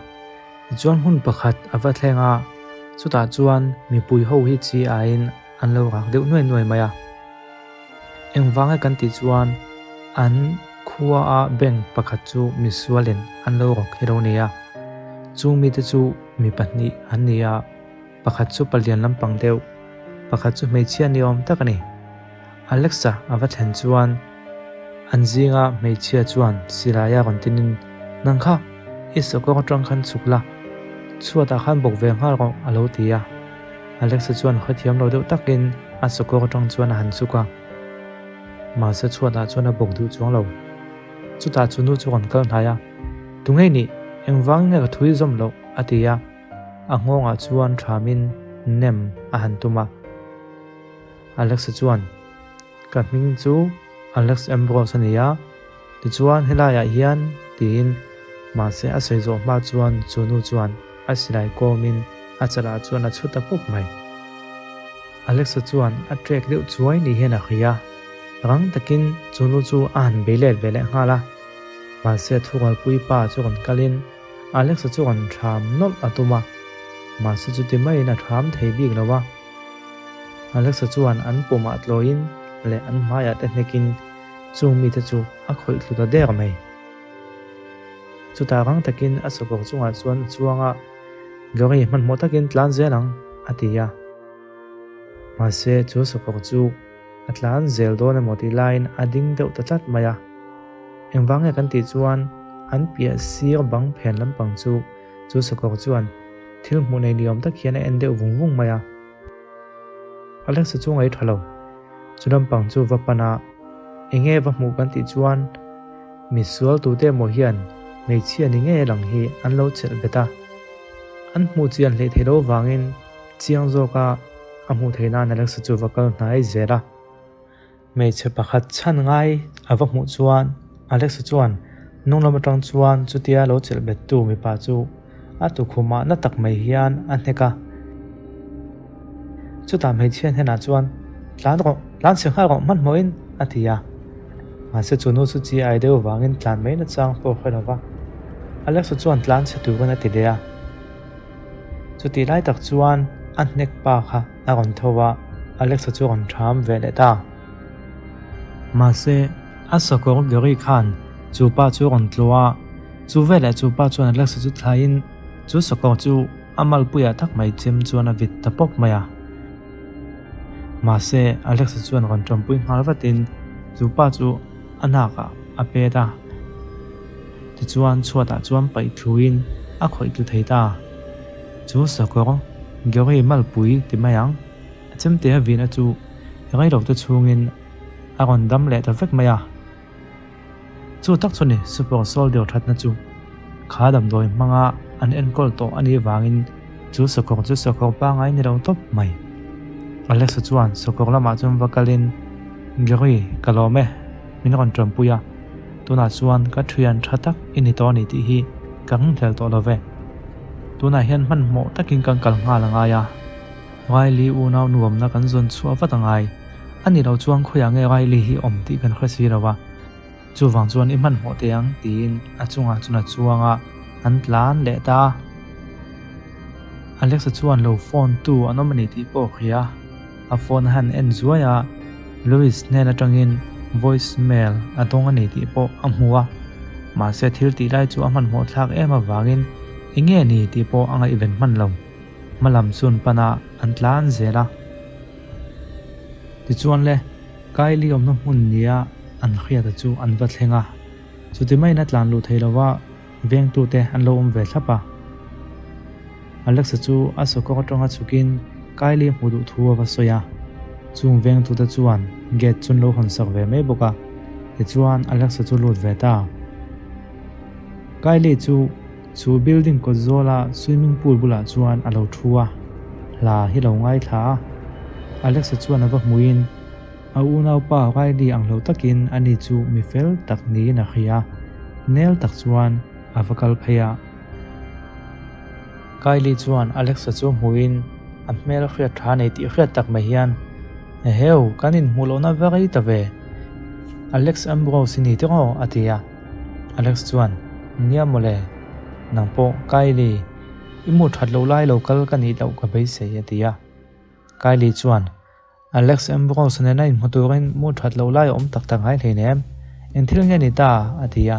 Tichuan hmun pakhat a va thleng a, chutah chuan mipui ho hi chi aiin an lo rak deuh nuai nuai mai a. Engvang e kan tih chuan an khua a bank pakhat chu misualin an lo rawk hi lo ni a. Chung mite chu mi pahnih an ni a, pakhat chu palian lampang deuh, pakhat chu hmeichhia ni awm tak a ni. Alexa a va thlen chuan an zinga hmeichhia chuan silai a rawn tinin, Nang kha, i sakawr atang khan chhuk la, chhuatah khan bawk ve nghal rawh a lo ti a. Alexa chuan hrethiam lo deuh takin a sakawr atang chuan a han chhuk a. Mahse chhuatah chuan a bawk duh chuang lo. Chutah chu nu chu rawn kal hnai a, Tunge nih, engvangin nge ka thui zawm loh? a ti a. A nghawngah chuan thamin nem a han tum a. Alexa chuan, Ka hming chu Alex Ambrose a ni a, tichuan helaiah hian tiin mahse a sawi zawh hma chuan chu nu chuan a silai kawmin a chalah chuan a chhu ta pup mai. Alexa chuan a trek deuh chuai ni hian a hria a, rang takin chu nu chu a han bei let ve leh nghal a, mahse a thurualpui pa chu rawn kalin Alexa chu rawn thram nawlh a tum a, mahse chuti maiin a thram thei bik lo a. Alexa chuan an pumah tlawiin leh an hmaiah te hnekin chung mite chu a khawih thlu ta der mai. Chutah rang takin a sakawr chungah chuan a chuang a, Gary hmanhmawh takin tlan zel ang, a ti a. Mahse chu sakawr chu a tlan zel dawn emaw tih laiin a ding deuh ta tlat mai a. Engvang nge kan tih chuan an piah sir bang phen lampang chu chu sakawr chuan Thil hmuh nei ni awm tak hian a en deuh vung vung mai a. Alexa chu ngaih tha lo. Chu lampang chu va pan a, Enge va hmuh kan tih chuan misual tute emaw hian hmeichhia ni ngei a lang hi an lo chelh bet a. An hmuh chian hleih theih loh vangin chiang zawka a hmuh theih nan Alexa chu va kal hnai zel a. Hmeichhe pakhat chhan ngai a va hmuh chuan Alexa chuan hnung lam atang chuan chutia lo chelh bettu mipa chu a tukhumah na tak mai hian a hnek a. Chutah hmeichhia hnenah chuan, Tlan rawh, tlan chhe nghal rawh hmanhmawhin, a ti a. Mahse chu nu chu chi ai deuh vangin tlan mai nachang pawh a hre lo va. Alexa chuan tlan chhe turin a ti leh a. Chutih lai tak chuan a hnek pa kha a rawn tho a, Alexa chu a rawn ṭham ve leh ta. Mahse, a sakawr Gary khan chu pa chu a rawn tluah a, chu veleh chu pa chuan Alexa chu thlaiin chu sakawr chu a malpuiah tak mai chem chuan a vit ta pawp mai a. Mahse, Alexa chuan rawn ṭampui nghal vatin chu pa chu a nakah a pet a. Tichuan chhuatah chuan paih thluin a khawih tlu thei ta. Chu sakawr, Gary malpui ti mai ang, a chemte a vihna chu reilote chhungin a rawn dam leh ta vek mai a. Chu tak chu ni Super Soldier thatna chu. Kha damdawi hmanga an enkawl tawh a nih vangin chu sakawr chu sakawr pangngai ni lo tawp mai. Alexa chuan sakawr lamah chuan va kalin, Gary, ka lawm e, min rawn tanpui a. Tunah chuan ka thian tha tak i ni tawh a ni tih hi ka ringhlel tawh lo ve. Tunah hian hmanhmawh takin kan kal nghal a ngai a, Riley unau nuamna kan zawn chhuah vat a ngai. A ni lo chuan khawiah nge Riley hi awm tih kan hre si lo va, chuvang chuan i hmanhmawh teh ang tiin a chungah chuan a chuang a, an tlan leh ta a. Alexa chuan lo phone tu an awm a ni tih pawh a hria. A phone a han en zuai a, Louis hnen atangin voice mail a dawng a ni tih pawh a hmu a, mahse thil tih lai chu a hmanhmawh thlak em avangin eng nge ni tih pawh a ngaihven hman lo. Hmalam chun pana an tlan zel a. Tichuan le, Kylie awmna hmun nia an hriata chu an va thleng a, chuti maiin a tlan luh thei lova vengtute an lo awm ve thlap a. Alexa chu a sakawr atanga chhukin Kylie hmuh duh thu a va sawi a. Chung vengtute chuan gate chu an lo hawn sak ve mai bawk a, tichuan Alexa chu lut ve ta. Kylie chu chu building kawt zawla swimming pool bulah chuan a lo thu a, hla hi lo ngaithla a. Alexa chuan a va hmuin a unaupa Riley ang lo takin ani chu mi fel tak niin a hria a, nel tak chuan a va kal phei a. Kylie chuan Alexa chu hmuin a hmel hriat tha nei tih hriat tak mai hian, Eheu, kan inhmuh lohna va rei ta ve. Alex Ambrose i ni tiraw? a ti a. Alex chuan, Nia mawle, nang pawh Kylie, i mu that loh lai lo kal ka nih loh ka beisei a ti a. Kylie chuan, Alex Ambrose nena inhmu turin mu that loh lai a awm tak tak ngai hleinem, eng thil nge ni ta? a ti a.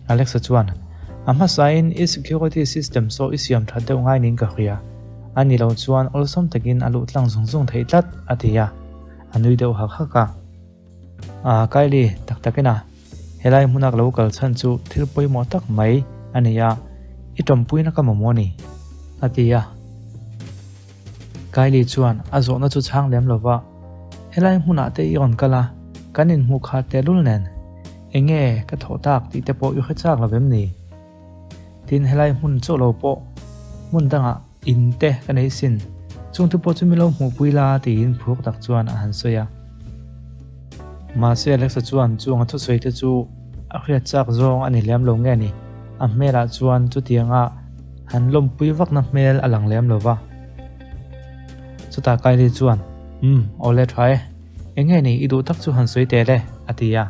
Alexa chuan, A hmasain i security system saw i siam that deuh ngai niin ka hria, a ni lo chuan awlsam takin a luh tlang zung zung theih tlat, a ti a, a nui deuh hak hak a. A, Kylie, tak takin a, helai hmuna ka lo kal chhan chu thil pawimawh tak mai a ni a, i tawmpuina ka mamawh a ni, a ti a. Kylie chuan a zawhna chu chhang lem lo va, Helai hmunah te i rawn kal a, kan inhmuh kha tehlul nen, enge ka thawh tak tih te pawh i hre chak lo vem ni? Tin, helai hmun chauh lo pawh hmun dangah in te ka nei sin, chung te pawh chu mi lo hmuhpui la tiin phur tak chuan a han sawi a. Mahse Alexa chuan chung a thusawi te chu a hriat chak zawng a ni lem lo nge ni, a hmelah chuan chutianga han lawmpui vakna hmel a lang lem lo va. Chutah Kylie chuan, Umm, awle tha e, enge ni i duh tak chu han sawi tel e, a ti a.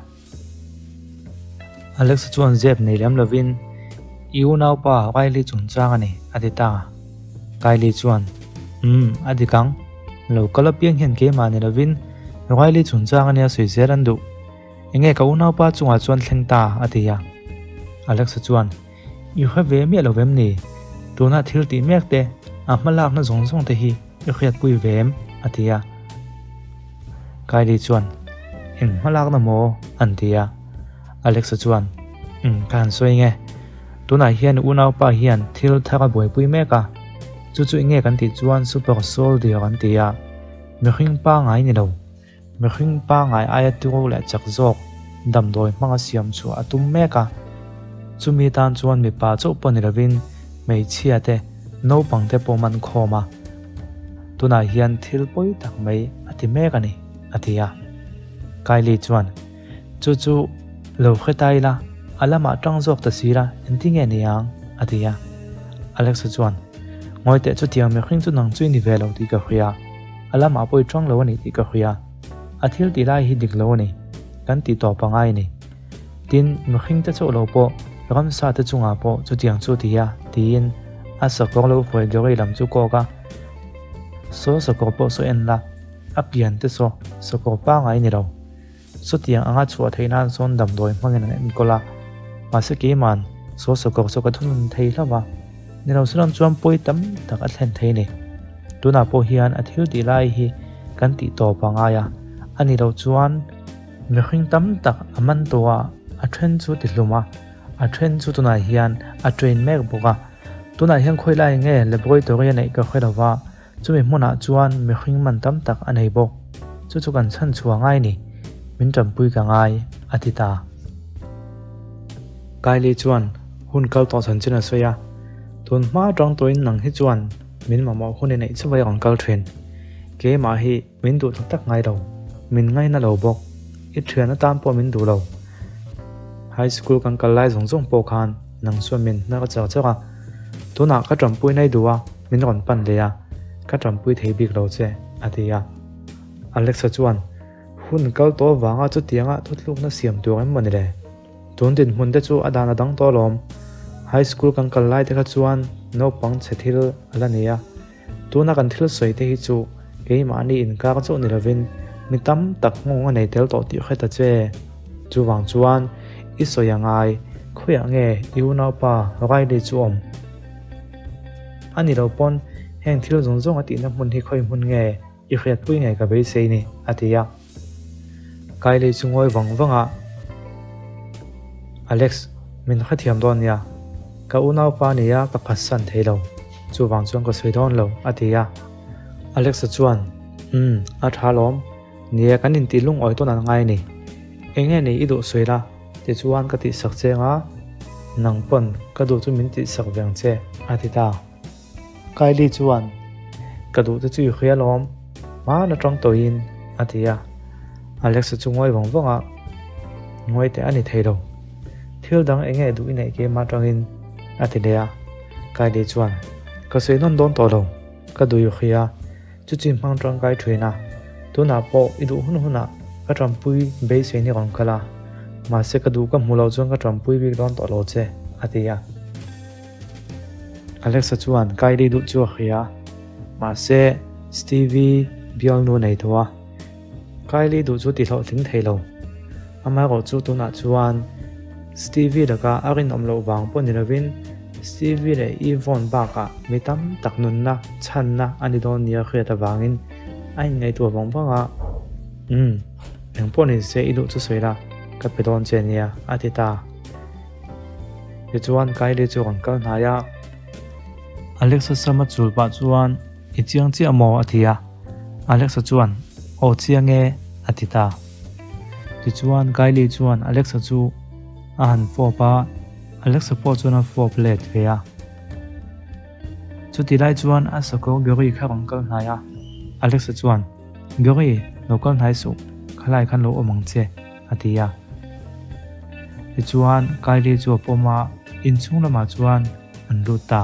Alexa chuan zep nei lem lovin, I unaupa Riley chungchang a ni, a ti ta. Kylie chuan, Umm, a dik ang. Lo kal apiang hian keimah ni lovin Riley chungchang a nia sawi zel an duh. Enge ka unaupa chungah chuan thleng ta, a ti a. Alexa chuan, I hre ve miah lo vem ni? Tuna thil tih mek te, a hma lakna zawng zawng te hi i hriatpui ve em? a ti a. Kylie chuan, Eng hma lakna maw? an ti a. Alexa chuan, Umm, ka han sawi nge. Tunah hian unaupa hian thil thar a buaipui mek a, chu chu enge kan tih chuan super soldier an ti a, mihring pangai ni lo. Mihring pangai aia tiro leh chak zawk damdawi hmanga siam chhuah a tum mek a. Chumi tan chuan mipa chauh pawh ni lovin hmeichhia te, naupang te pawh man khawm a. Tunah hian thil pawi tak mai a ti mek a ni, a ti a. Kylie chuan, Chu chu lo hre ta ila, a lamah tang zawk ta si la, engtin nge ni ang? a ti a. Alexa chuan, Ngawi teh chutiang mihring chu nang chu i ni ve lo tih ka hria. A lamah pawh i tang lo a ni tih ka hria. A thil tih lai hi dik lo a ni. Kan tih tawp a ngai a ni. Tin, mihring te chauh lo pawh, ramsa te chungah pawh chutiang chu ti a, tiin a sakawr lo hruai Gary lam chu kawk a. Saw sakawr pawh saw en la, a pian te saw sakawr pangai ni lo. Chutiang anga chhuah theih nan sawn damdawi hmangin an enkawl a, mahse keima'n saw sakawr chu ka thunun thei hlauh a, ni lo sawn chuan pawi tam tak a thlen thei a ni. Tunah pawh hian a thil tih lai hi kan tih tawp a ngai a, a ni loh chuan mihring tam tak a man tawh a, a then chu ti hlum a, a then chu tunah hian a train mek bawk a, tunah hian khawi lai nge laboratory a neih ka hre lo va, Chumi hmunah chuan mihring man tam tak a nei bawk. Chu chu kan chhan chhuah ngai ni. Min tanpui ka ngai, a ti ta. Kylie chuan hun kal tawh chanchin a sawi a, Tun hma atang tawhin nang hi chuan min mamawh hun i neih chauh a rawn kal thin. Keimah hi min duh tak tak ngai lo. Min ngaina lo bawk. I thian atan pawh min duh lo. High school kan kal lai zawng zawng pawh khan nang chuan min hnar char char a. Tunah ka tanpui nai duh a. Min rawn pan leh a, ka tanpui thei bik lo che, a ti a. Alexa chuan, Hun kal tawh avanga chutianga thutlukna siam tur em mawni le? Tun dinhmun te chu a dan a dang tawh alawm. High school kan kal lai te kha chuan naupang chhe thil a la ni a. Tuna kan thil sawi te hi chu keimahni inkar chauh ni lovin mi tam tak nghawng a nei tel tawh tih hre ta che. Chuvang chuan i sawi a ngai, khawiah nge i unaupa Riley chu awm? A ni lo pawn heng thil zawng zawng a tihna hmun hi khawi hmun nge i hriatpui ngei ka beisei ni, a ti a. Kylie chu ngawi vang vang a, Alex, min hrethiam dawn nia. Ka unaupa nia ka phatsan thei lo, chuvang chuan ka sawi dawn lo, a ti a. Alexa chuan, Umm, a tha alawm. Nia, kan intih lungawi tawn an ngai a ni. Eng nge nei i duh sawi la? Tichuan ka tihsak che anga, nang pawn ka duh chu min tihsak ve ang che, a ti ta. Kylie chuan, Ka duh te chu i hria alawm, hmaan atang tawhin, a ti a. Alexa chu ngawi vang vang a, Ngawi teh a ni thei lo. Thil dang eng nge duh i neih keimah atangin, a ti leh a. Kylie chuan, Ka sawi nawn dawn tawh lo, ka duh i hria. Chuchi hmang tangkai thin a, tunah pawh i duh hun hunah ka tanpui beisei ni rawn kal a, mahse ka duh ka hmu loh chuan ka tanpui bik dawn tawh lo che, a ti a. Alexa chuan Kylie duh chu a hria, mahse Stevie bialnu nei tawh a, Kylie duh chu tihlawhtling thei lo. Amaherawh chu tunah chuan Stevie laka a rinawm loh vang pawh ni lovin Stevie leh Yvonne bakah mi tam tak nunna chhanna a ni dawn nia hriat avangin a inngaihtuah vang vang a, Umm, engpawh ni se i duh chu sawi la, ka pe dawn che nia, a ti ta. Tichuan Kylie chu rawn kal hnai a. Alexa sama chul pah chuan, I chiang chiah maw? a ti a. Alexa chuan, Aw chiang e, a ti ta. Tichuan Kylie chuan Alexa chu a han fawp a, Alexa pawh chuan a fawp let ve a. Chuti lai chuan a sakawr Gary kha rawn kal hnai a, Alexa chuan, Gary, lo kal hnai suh, khalai khan lo awm ang che, a ti a. Tichuan Kylie chu a pawm a, inchhung lamah chuan an lut ta.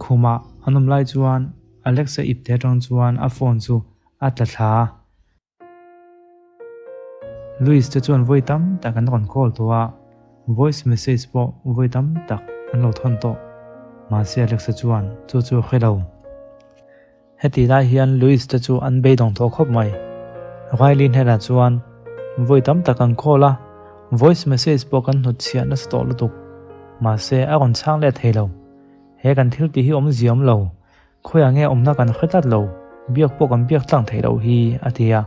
Khumah an awm lai chuan Alexa ipte atang chuan a phone chu a tla thla a. Louis te chuan vawi tam tak an rawn call tawh a, voice message pawh vawi tam tak an lo thawn tawh. Mahse Alexa chuan chu chu a hre lo. Heti lai hian Louis te chu an beidawng tawh khawp mai. Riley hnenah chuan vawi tam tak an call a, voice message pawh kan hnutchhiah nasa tawh lutuk. Mahse a rawn chhang leh thei lo. He kan thil tih hi awmzia awm lo. Khawiah nge awmna kan hre tlat lo, biak pawh kan biak tlang theih loh hi, a ti a.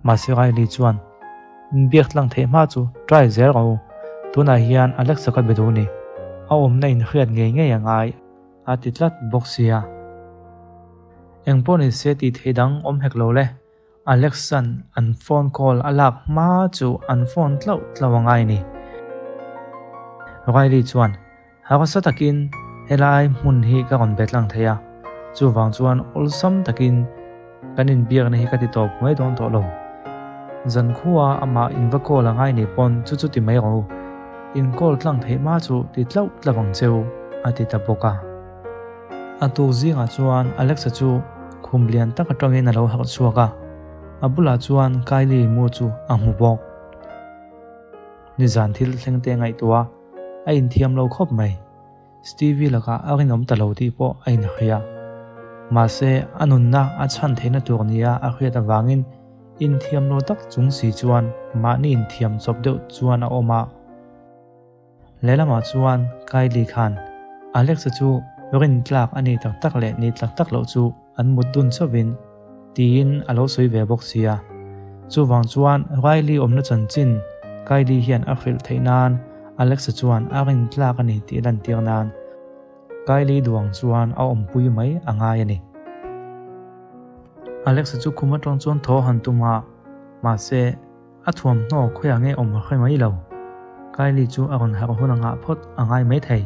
Mahse Riley chuan, Biak tlang theih hma chu try zel rawh u, tunah hian Alexa ka be duh ni, a awmna inhriat ngei ngei a ngai, a ti tlat bawk sia. Engpawh ni se tih theih dang awm hek lo le, Alexa'n an phone call a lak hma chu an phone tlauh tlauh a ngai ni. Riley chuan, Harsa takin helai hmun hi ka rawn bet lang thei a, chuvang chuan awlsam takin kan inbiakna hi ka ti tawp mai dawn tawh lo. Zankhua amah in va call a ngai nei pawn chu chu ti mai rawh u, in call tlang theih hma chu ti tlauh tlauh ang cheu, a ti ta bawk a. A tuk zingah chuan Alexa chu khum lian tak atangin a lo harh chhuak a, a bulah chuan Kylie mu chu a hmu bawk. Nizan thil thleng te ngaihtuah a. A inthiam lo khawp mai. Stevie lakah a rinawm ta lo tih pawh a inhria. Mahse, a nunna a chhan theihna tur nia a hriat avangin inthiam lo tak chung si chuan mahni inthiam chawp deuh chuan a awm a. Lehlamah chuan Kylie khan Alex-a chu rintlak a ni tak tak leh ni tlak tak loh chu an mut dun chauhin tiin a lo sawi ve bawk sia. Chuvang chuan Riley awmna chanchin Kylie hian a hrilh theih nan Alexa chuan a rin tlak a ni tih lantir nan Kylie duang chuan a awmpui mai a ngai a ni. Alexa chu khum atang chuan thaw han tum a, mahse a thuamhnaw khawiah nge awm a hre mai lo. Kylie chu a rawn harh hun a ngah phawt a ngai mai thei.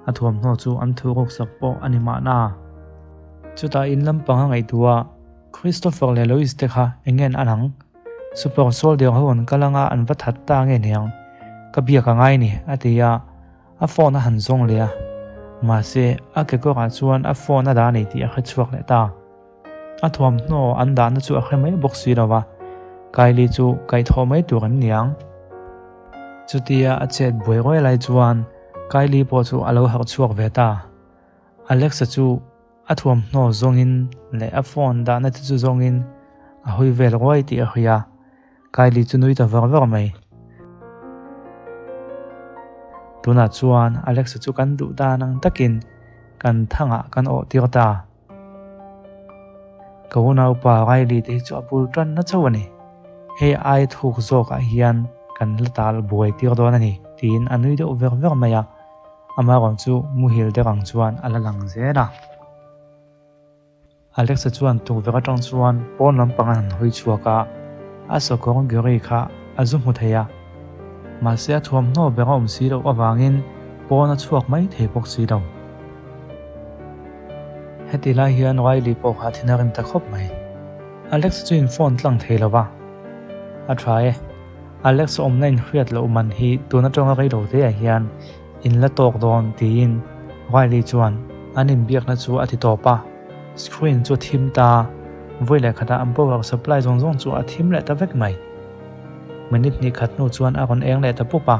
A thuamhnaw chu an thu ruk sak pawh a ni mahna. Chutah in lampang a ngaihtuah a, Christopher leh Louis te kha eng nge an an ang? Super Soldier ho an kal anga an va that ta nge niang? Ka biak a ngai ni, a ti a, a phone a han zawng leh a. Mahse, a kekawrah chuan a phone a dah a nei tih a hre chhuak leh ta. A thuamhnaw an dahna chu a hre mai bawk si lo va, Kylie chu kaihthawh mai tur em niang? Chutia a chet buai ruai lai chuan Kylie pawh chu a lo harh chhuak ve ta. Alexa chu a thuamhnaw zawngin leh a phone dahna te chu zawngin a hawi vel ruai tih a hria. Kylie chu nui ta var var mai. Tunah chuan Alexa chu kan duh dan ang takin kan thangah kan awh tir ta. Ka unaupa Riley te hi chu a bul tan na chauh a ni. Hei ai thuk zawkah hian kan la tal buai tir dawn a ni, tiin a nui deuh ver ver mai a. Amaherawhchu muhil deuh ang chuan a la lang zel a. Alexa chuan tukverh atang chuan pawn lampang a han hawi chhuak a, a sakawr Gary kha a zu hmu thei a. Mahse a thuamhnaw ber a awm si loh avangin pawn a chhuak mai thei bawk si lo. Heti lai hian Riley pawh kha thin a rim ta khawp mai. Alexa chu in phone tlang thei lo va, A tha e. Alex awmna in hriat loh man hi tun atanga rei lo te ah hian in la tawk dawn tiin Riley chuan an inbiakna chu a ti tawp a, screen chu a thim ta, vawi leh khatah an power supply zawng zawng chu a thim leh ta vek mai. Minute hnih khat hnu chuan a rawn eng leh ta pup a,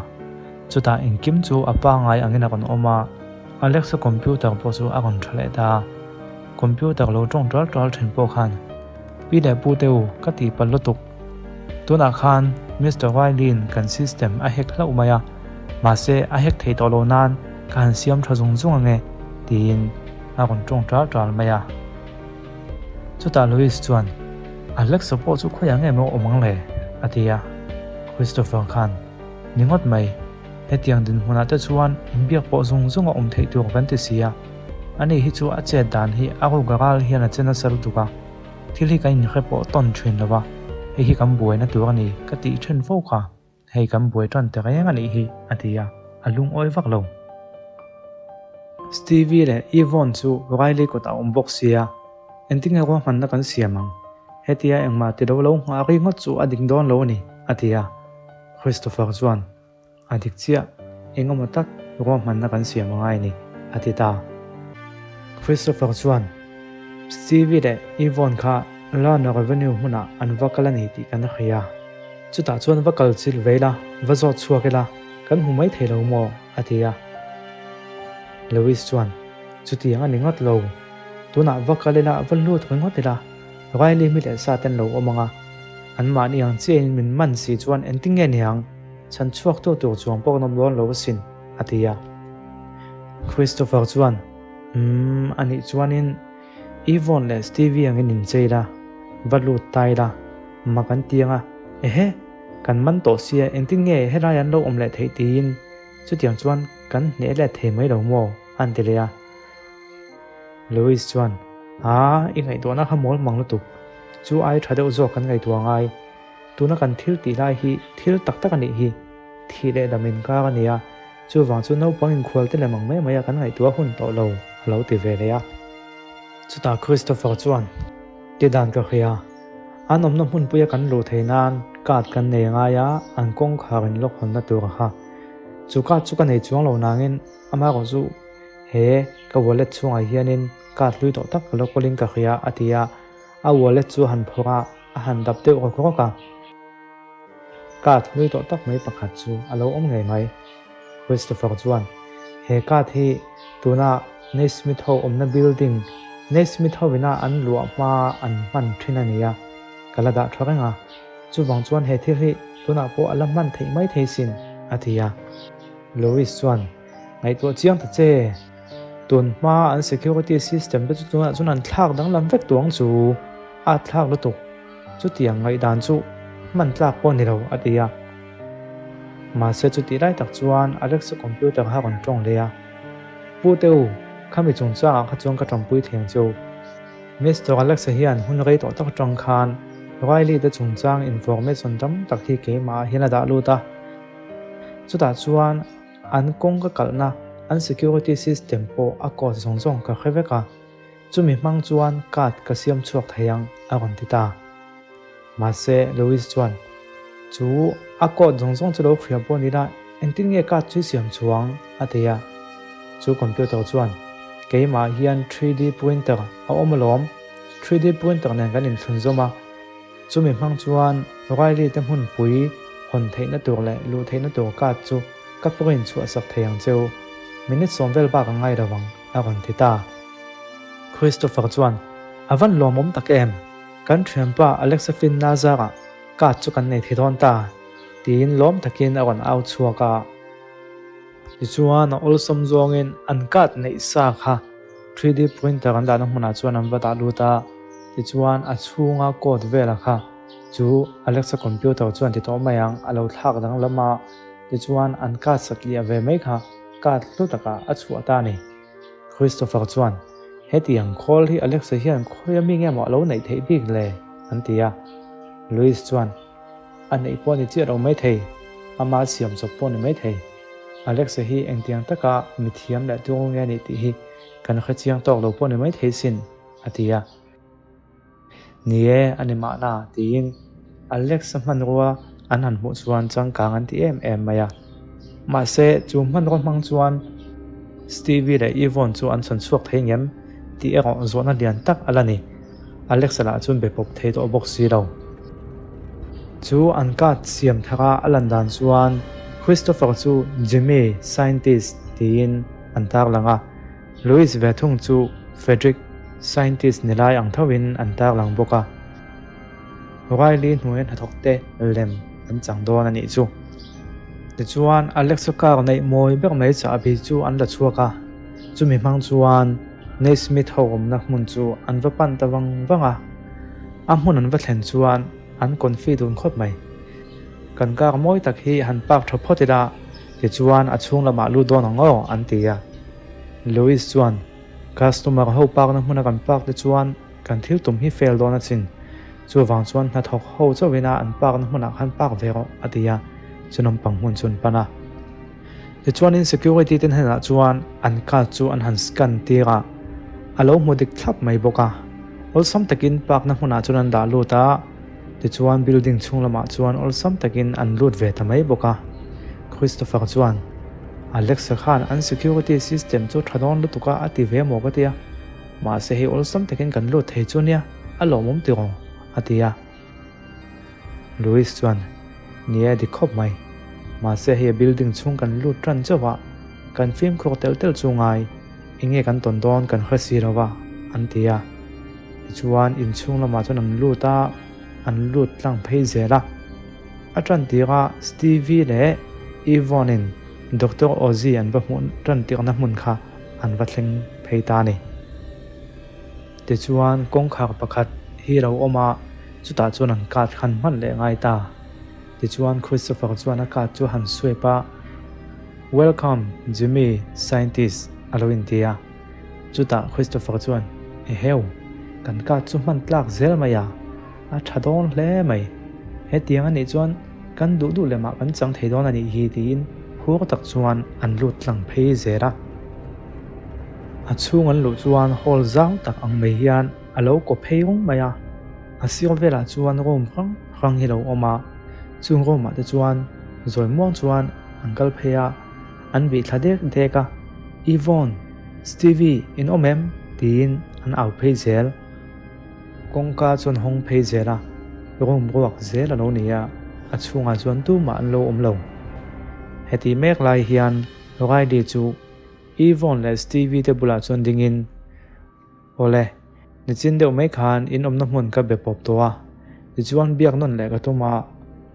chutah engkim chu a pangai angin a rawn awm a, Alexa computer pawh chu a rawn tha leh ta. Computer lo tawng ṭal ṭal ṭhin pawh khan Pi leh Pu te u ka tih palh lutuk. Tunah khan Mister Riley-in kan system a hack hlauh mai a, mahse a hack thei tawh lo nan ka han siam tha zung zung ange tiin a rawn tawng ṭal ṭal mai a. Chutah Louis chuan, Alexa pawh chu khawiah nge maw awm ang le? a ti a. Christopher khan, Ni ngawt mai, hetiang dinhmunah te chuan inbiak pawh zung zung a awm theih tur kan ti si a. Ani hi chu a chet dan hi a ruk a ral hian a che nasa lutuk a, thil hi kan inhre pawh tawn thin lo va, hei hi kan buaina tur a ni ka tih then fo kha, hei kan buai tan ta reng a nih hi a ti a, a lungawi vak lo. Stevie leh Yvonne chu Riley kawtah a awm bawk sia, engtin nge ruahmanna kan siam ang? Hetia engmah ti lo lo nghah ringawt chu a dik dawn lo a ni a ti a, Christopher chuan. A dik chiah, eng emaw tak ruahmanna kan siam a ngai a ni, a ti ta. Christopher chuan, Stevie leh Yvonne kha Lana Revenue hmunah an va kal a ni tih kan hria. Chutah chuan va kal chilh ve ila, va zawt chhuak ila, kan hmu mai thei lo maw? a ti a. Louis chuan, Chutiang a ni ngawt lo. Tunah va kal ila, va lut ringawt ila, Riley mi leh sa ten lo awm ang a, anmahni ang chiahin min man si chuan engtin nge niang? Chhan chhuak tu tur chuang pawh kan awm dawn lo asin, a ti a. Christopher chuan, Umm, anih chuanin Yvonne leh Stevie angin inchei la, va lut ta ila, mak an ti ang a, ehe, kan man tawh sia, engtin nge helai an lo awm leh theih tiin chutiang chuan kan hneh let thei mai lo maw? an ti leh a. Louis chuan, Aa, i ngaihtuahna kha mawl mang lutuk, chu ai tha deuh zawk kan ngaihtuah ngai. Tuna kan thil tih lai hi thil tak tak a nih hi. Thih leh dam inkar a ni a, chuvang chu naupang inkhual te lem ang mai mai a kan ngaihtuah hun tawh lo, a lo ti ve leh a. Chutah Christopher chuan, Ti dan ka hria, an awmna hmunpuia kan luh theih nan card kan nei ngai a, an kawngkhar in lock hawnna tur a kha. Chu card chu ka nei chuang lo nangin amaherawh chu he ka wallet chhungah hianin card hlui tawh tak ka lo kawlin ka hria, a ti a. A wallet chu a han phawrh a, a han dap deuh rawk rawk a. Card hlui tawh tak mai pakhat chu a lo awm ngei mai. Christopher chuan, He card hi tuna Naismith ho awmna building, Naismith ho ina an luah hma an hman thin a ni a, ka la dah tha reng a. Chuvang chuan he thil hi tunah pawh a la hman theih mai thei sin, a ti a. Louis chuan, Ngaihtuah chiang ta che. Tun hma an security system te chu tunah chuan an thlak danglam vek tuang chu a thlak lutuk. Chutiang ngaihdan chu hman tlak pawh a ni lo a ti a. Mahse chutih lai tak chuan Alexa computer kha a rawn tawng leh a. Pu te u, khami chungchangah kha chuan ka tanpui thiang che u. Mister Alexa hian hun rei tawh tak atang khan Riley te chungchang information tam tak hi keimah ah hian a dah lut a. Chutah chuan an kawng ka kalhna, an security system pawh a code zawng zawng ka hre vek a, chumi hmang chuan card ka siam chhuak thei ang a rawn ti ta. Mahse, Louis chuan, Chu a code zawng zawng chu lo hria pawh ni la, engtin nge card chu i siam chhuang? a ti a. Chu computer chuan, Keimah hian 3D printer a awm alawm, 3D printer nen kan inthlunzawm a, Chumi hmang chuan Riley te hmunpui hawn theihna tur leh luh theihna tur card chu ka print chhuah sak thei ang cheu. Minute sawm vel bak a ngai lo ang, a rawn ti ta. Christopher chuan, A van lawmawm tak em? Kan thianpa Alexa Finn Nazar-ah card chu kan nei thei dawn ta, tiin lawm takin a rawn au chhuak a. Tichuan a awlsam zawngin an card neih sa kha 3D printer an dahna hmunah chuan an va dah lut a, tichuan a chhunga code vela kha chu Alexa computer chuan ti tawh mai ang, a lo thlak danglam a, tichuan an card satliah ve mai kha. Card hlu takah a chhuah ta a ni. Christopher chuan, Hetiang khawl hi Alexa hian khawi ami nge maw a lo neih theih bik le? an ti a. Louis chuan, A neih pawh ni chiah lo mai thei, ama siam chawp pawh ni mai thei. Alexa hi engtiang taka mithiam leh tung nge a nih tih hi kan hre chiang tawk lo pawh ni mai thei sin, a ti a. Ni e, a ni mahna, tiin Alex-a hmanrua an han hmuh chuan changkang an ti em em mai a. Mahse, chu hmanrua hmang chuan Stevie leh Yvonne chu an chhawn chhuak thei ngem tih erawh zawhna lian tak a la ni. Alex-a lah chuan be pawp thei tawh bawk si lo. Chu an card siam thara a lan dan chuan Christopher chu Jimmy, scientist, tiin an tarlang a. Louis ve thung chu Frederick, scientist ni lai ang thovin an tarlang bawk a. Riley hnuaia hnathawk te lem an chang dawn a nih chu. Tichuan, Alexa car neih mawi ber mai chahbi chu an la chhuak a, chumi hmang chuan Naismith ho awmna hmun chu an va pan ta vang vang a. A hmun an va thlen chuan an confi dun khawp mai. Kan car mawi tak hi han park tha phawt ila, tichuan a chhung lamah lut dawn ang aw, an ti a. Louis chuan, Customer ho parkna hmuna kan park te chuan kan thil tum hi fail dawn a chin. Chuvang chuan hnathawk ho chauhin a an parkna hmunah khan park ve rawh, a ti a, chu nampang hmun chu an pan a. Tichuanin security te hnenah chuan an card chu an han scan tir a, a lo hmu dik thlap mai bawk a. Awlsam takin parkna hmunah chuan an dah lut a, tichuan building chhung lamah chuan awlsam takin an lut ve ta mai bawk a. Christopher chuan, Alexa khan an security system chu tha dawn lutuk a a ti ve maw ka ti a, mahse hei awlsam takin kan lut thei chu nia, a lawmawm tiraw? a ti a. Louis chuan, Ni e, dik khawp mai. Mahse hei a building chhung kan lut tan chauh a, kan fimkhur telh telh chu ngai, eng nge kan tawn dawn kan hre si lo va, an ti a. Tichuan inchhung lamah chuan an lut a, an lut tlang phei zel a. A tan tirah Stevie leh Yvonne-in Doctor Ozzy an va hmuh tan tirhna hmun kha an va thleng phei ta a ni. Tichuan kawngkhar pakhat hi lo awm a, chutah chuan an card khan hman leh ngai ta. Tichuan Christopher chuan a card chu a han swipe a, Welcome, Jimmy, scientist, a lo inti a. Chutah Christopher chuan, Eheu, kan card chu hman tlak zel mai a. A tha dawn hle mai. Hetiang a nih chuan kan duh duh lemah kan chang thei dawn a nih hi tiin phur tak chuan an lut tlang phei zel a. A chhung an luh chuan hall zau tak ang mai hian a lo kaw phei rung mai a. A sir velah chuan room hrang hrang hi lo awm a, chung room ah te chuan zawi muang chuan an kal phei a, an bih thla dek dek a, Yvonne, Stevie, in awm em? tiin an au phei zel. Kawngka chuan hawng phei zel a, room ruak zel a lo ni a, a chhungah chuan tumah an lo awm lo. Heti mek lai hian Riley chu Yvonne leh Stevie te bulah chuan dingin, Awle, nichin deuh mai khan in awmna hmun ka be pawp tawh a, tichuan biak nawn leh ka tum a,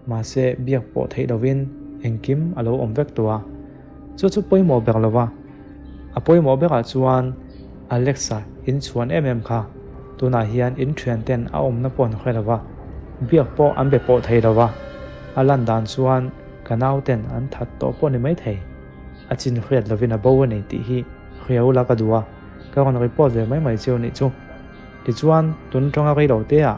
mahse biak pawh theih lovin engkim a lo awm vek tawh a. Chu chu pawimawh ber lo va, a pawimawh berah chuan Alexa in chhuan em em kha tunah hian in thian ten a awmna pawh an hre lo va, biak pawh an be pawh thei lo va, a lan dan chuan ka nau ten an that tawh pawh ni mai thei, a chin hriat lovin a bo a ni tih hi hriau la ka duh a, ka rawn report ve mai mai cheu nih chu. Tichuan tun tanga rei lo te ah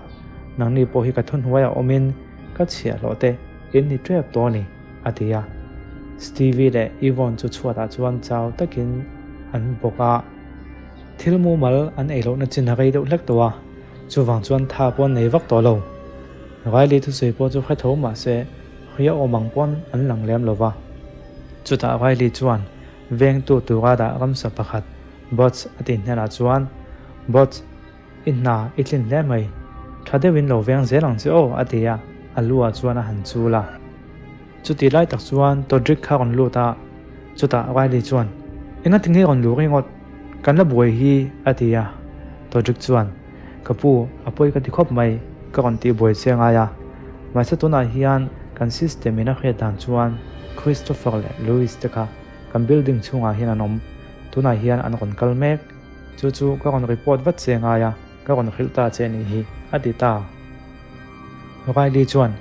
nangni pawh hi ka thunhnuaiah awmin ka chhiahhlawh te in ni tep tawh a ni. A ti a. Stevie leh Yvonne chu chhuatah chuan chau takin an bawk a. Thil mumal an ei lohna chin a rei deuh hlek tawh a, chuvang chuan tha pawh an nei vak tawh lo. Riley thusawi pawh chu hre tho mah se hria awm ang pawn an lang lem lo va. Chutah Riley chuan vengtu tura dah ramsa pakhat Bots a tih hnenah chuan, Bots, I hna i tlin hle mai, tha deuhin lo veng zel ang che aw, a ti a, a lu ah chuan a han chul a. Chuti lai tak chuan Todrick kha a rawn lut a, chutah Riley chuan, Enga tinge rawn luh ringawt, kan la buai hi, a ti a. Todrick chuan, Ka pu, a pawi ka ti khawp mai, ka rawn tih buai che ngai a. Mahse tunah hian kan system in a hriat dan chuan Christopher leh Louis te kha kan building chhungah hian an awm, tunah hian an rawn kal mek. Chu chu ka rawn report vat che ngai a, ka rawn hrilh ta che nih hi, a ti ta. Riley chuan,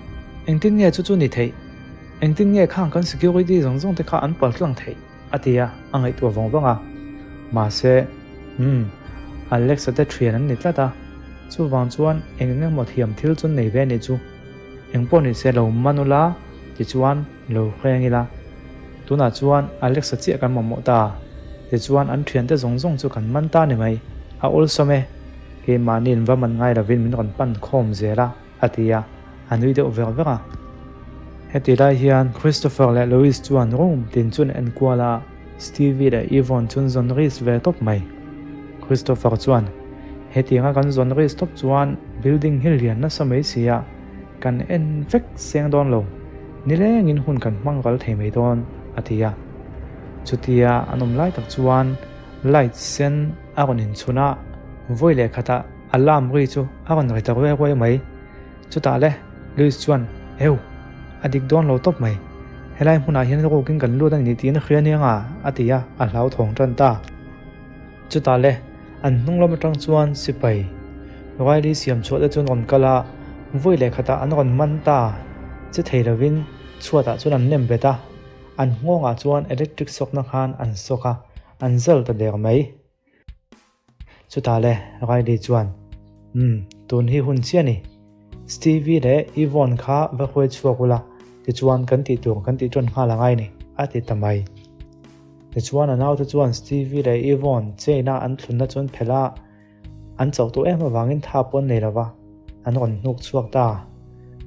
Engtin nge chu chu ni theih? Engtin nge khang kan security zawng zawng te kha an pal tlang theih? A ti a, a ngaihtuah vawng vawng a. Mahse, umm, Alex-a te thian an ni tlat a, chuvang chuan eng eng emaw thiam thil chu an nei ve a nih chu. Eng pawh ni se lo man ula, tichuan lo hreng ila. Tunah chuan Alex-a chiah kan mamawh ta. Tichuan an thiante zawng zawng chu kan man ta ni mai. A awlsawm e. Keimahniin va man ngai lovin min rawn pan khawm zel a, a ti a, a nui deuh ver ver a. Heti lai hian Christopher leh Louis chuan room tin chu an en kual a, Stevie leh Yvonne chu an zawn risk ve tawp mai. Christopher chuan, Hetianga kan zawn risk tawp chuan building hi lian nasa mai si a, kan en vek seng dawn lo, nilengin hun kan hmang ral thei mai dawn, a ti a. Chutia an awm lai tak chuan light sen a rawn inchhun a, vawi leh khatah alarm ri chu a rawn ri ta ruai ruai mai. Chutah le, Louis chuan, Eu! A dik dawn lo tawp mai. Helai hmunah hian rukin kan lut a ni tiin a hria aniang a, a ti a, a hlauthawng tan ta. Chutah le, an hnung lam atang chuan sipai Riley siam chhuah te chuan rawn kal a, vawi leh khatah an rawn man ta che thei lovin chhuatah chuan an nem bet a, an nghawngah chuan electric sawkna khan an sawk a, an zal ta der mai. Chutah le, Riley chuan, Umm, tun hi hun chiah a ni. Stevie leh Yvonne kha va hruai chhuak ula, tichuan kan tih tur kan tih ṭawn nghal a ngai ni, a ti ta mai. Tichuan a naute chuan Stevie leh Yvonne chain-a an thlunna chu an phelh a, an chauh tawh em avangin tha pawh an nei lo va, an rawn hnuk chhuak ta.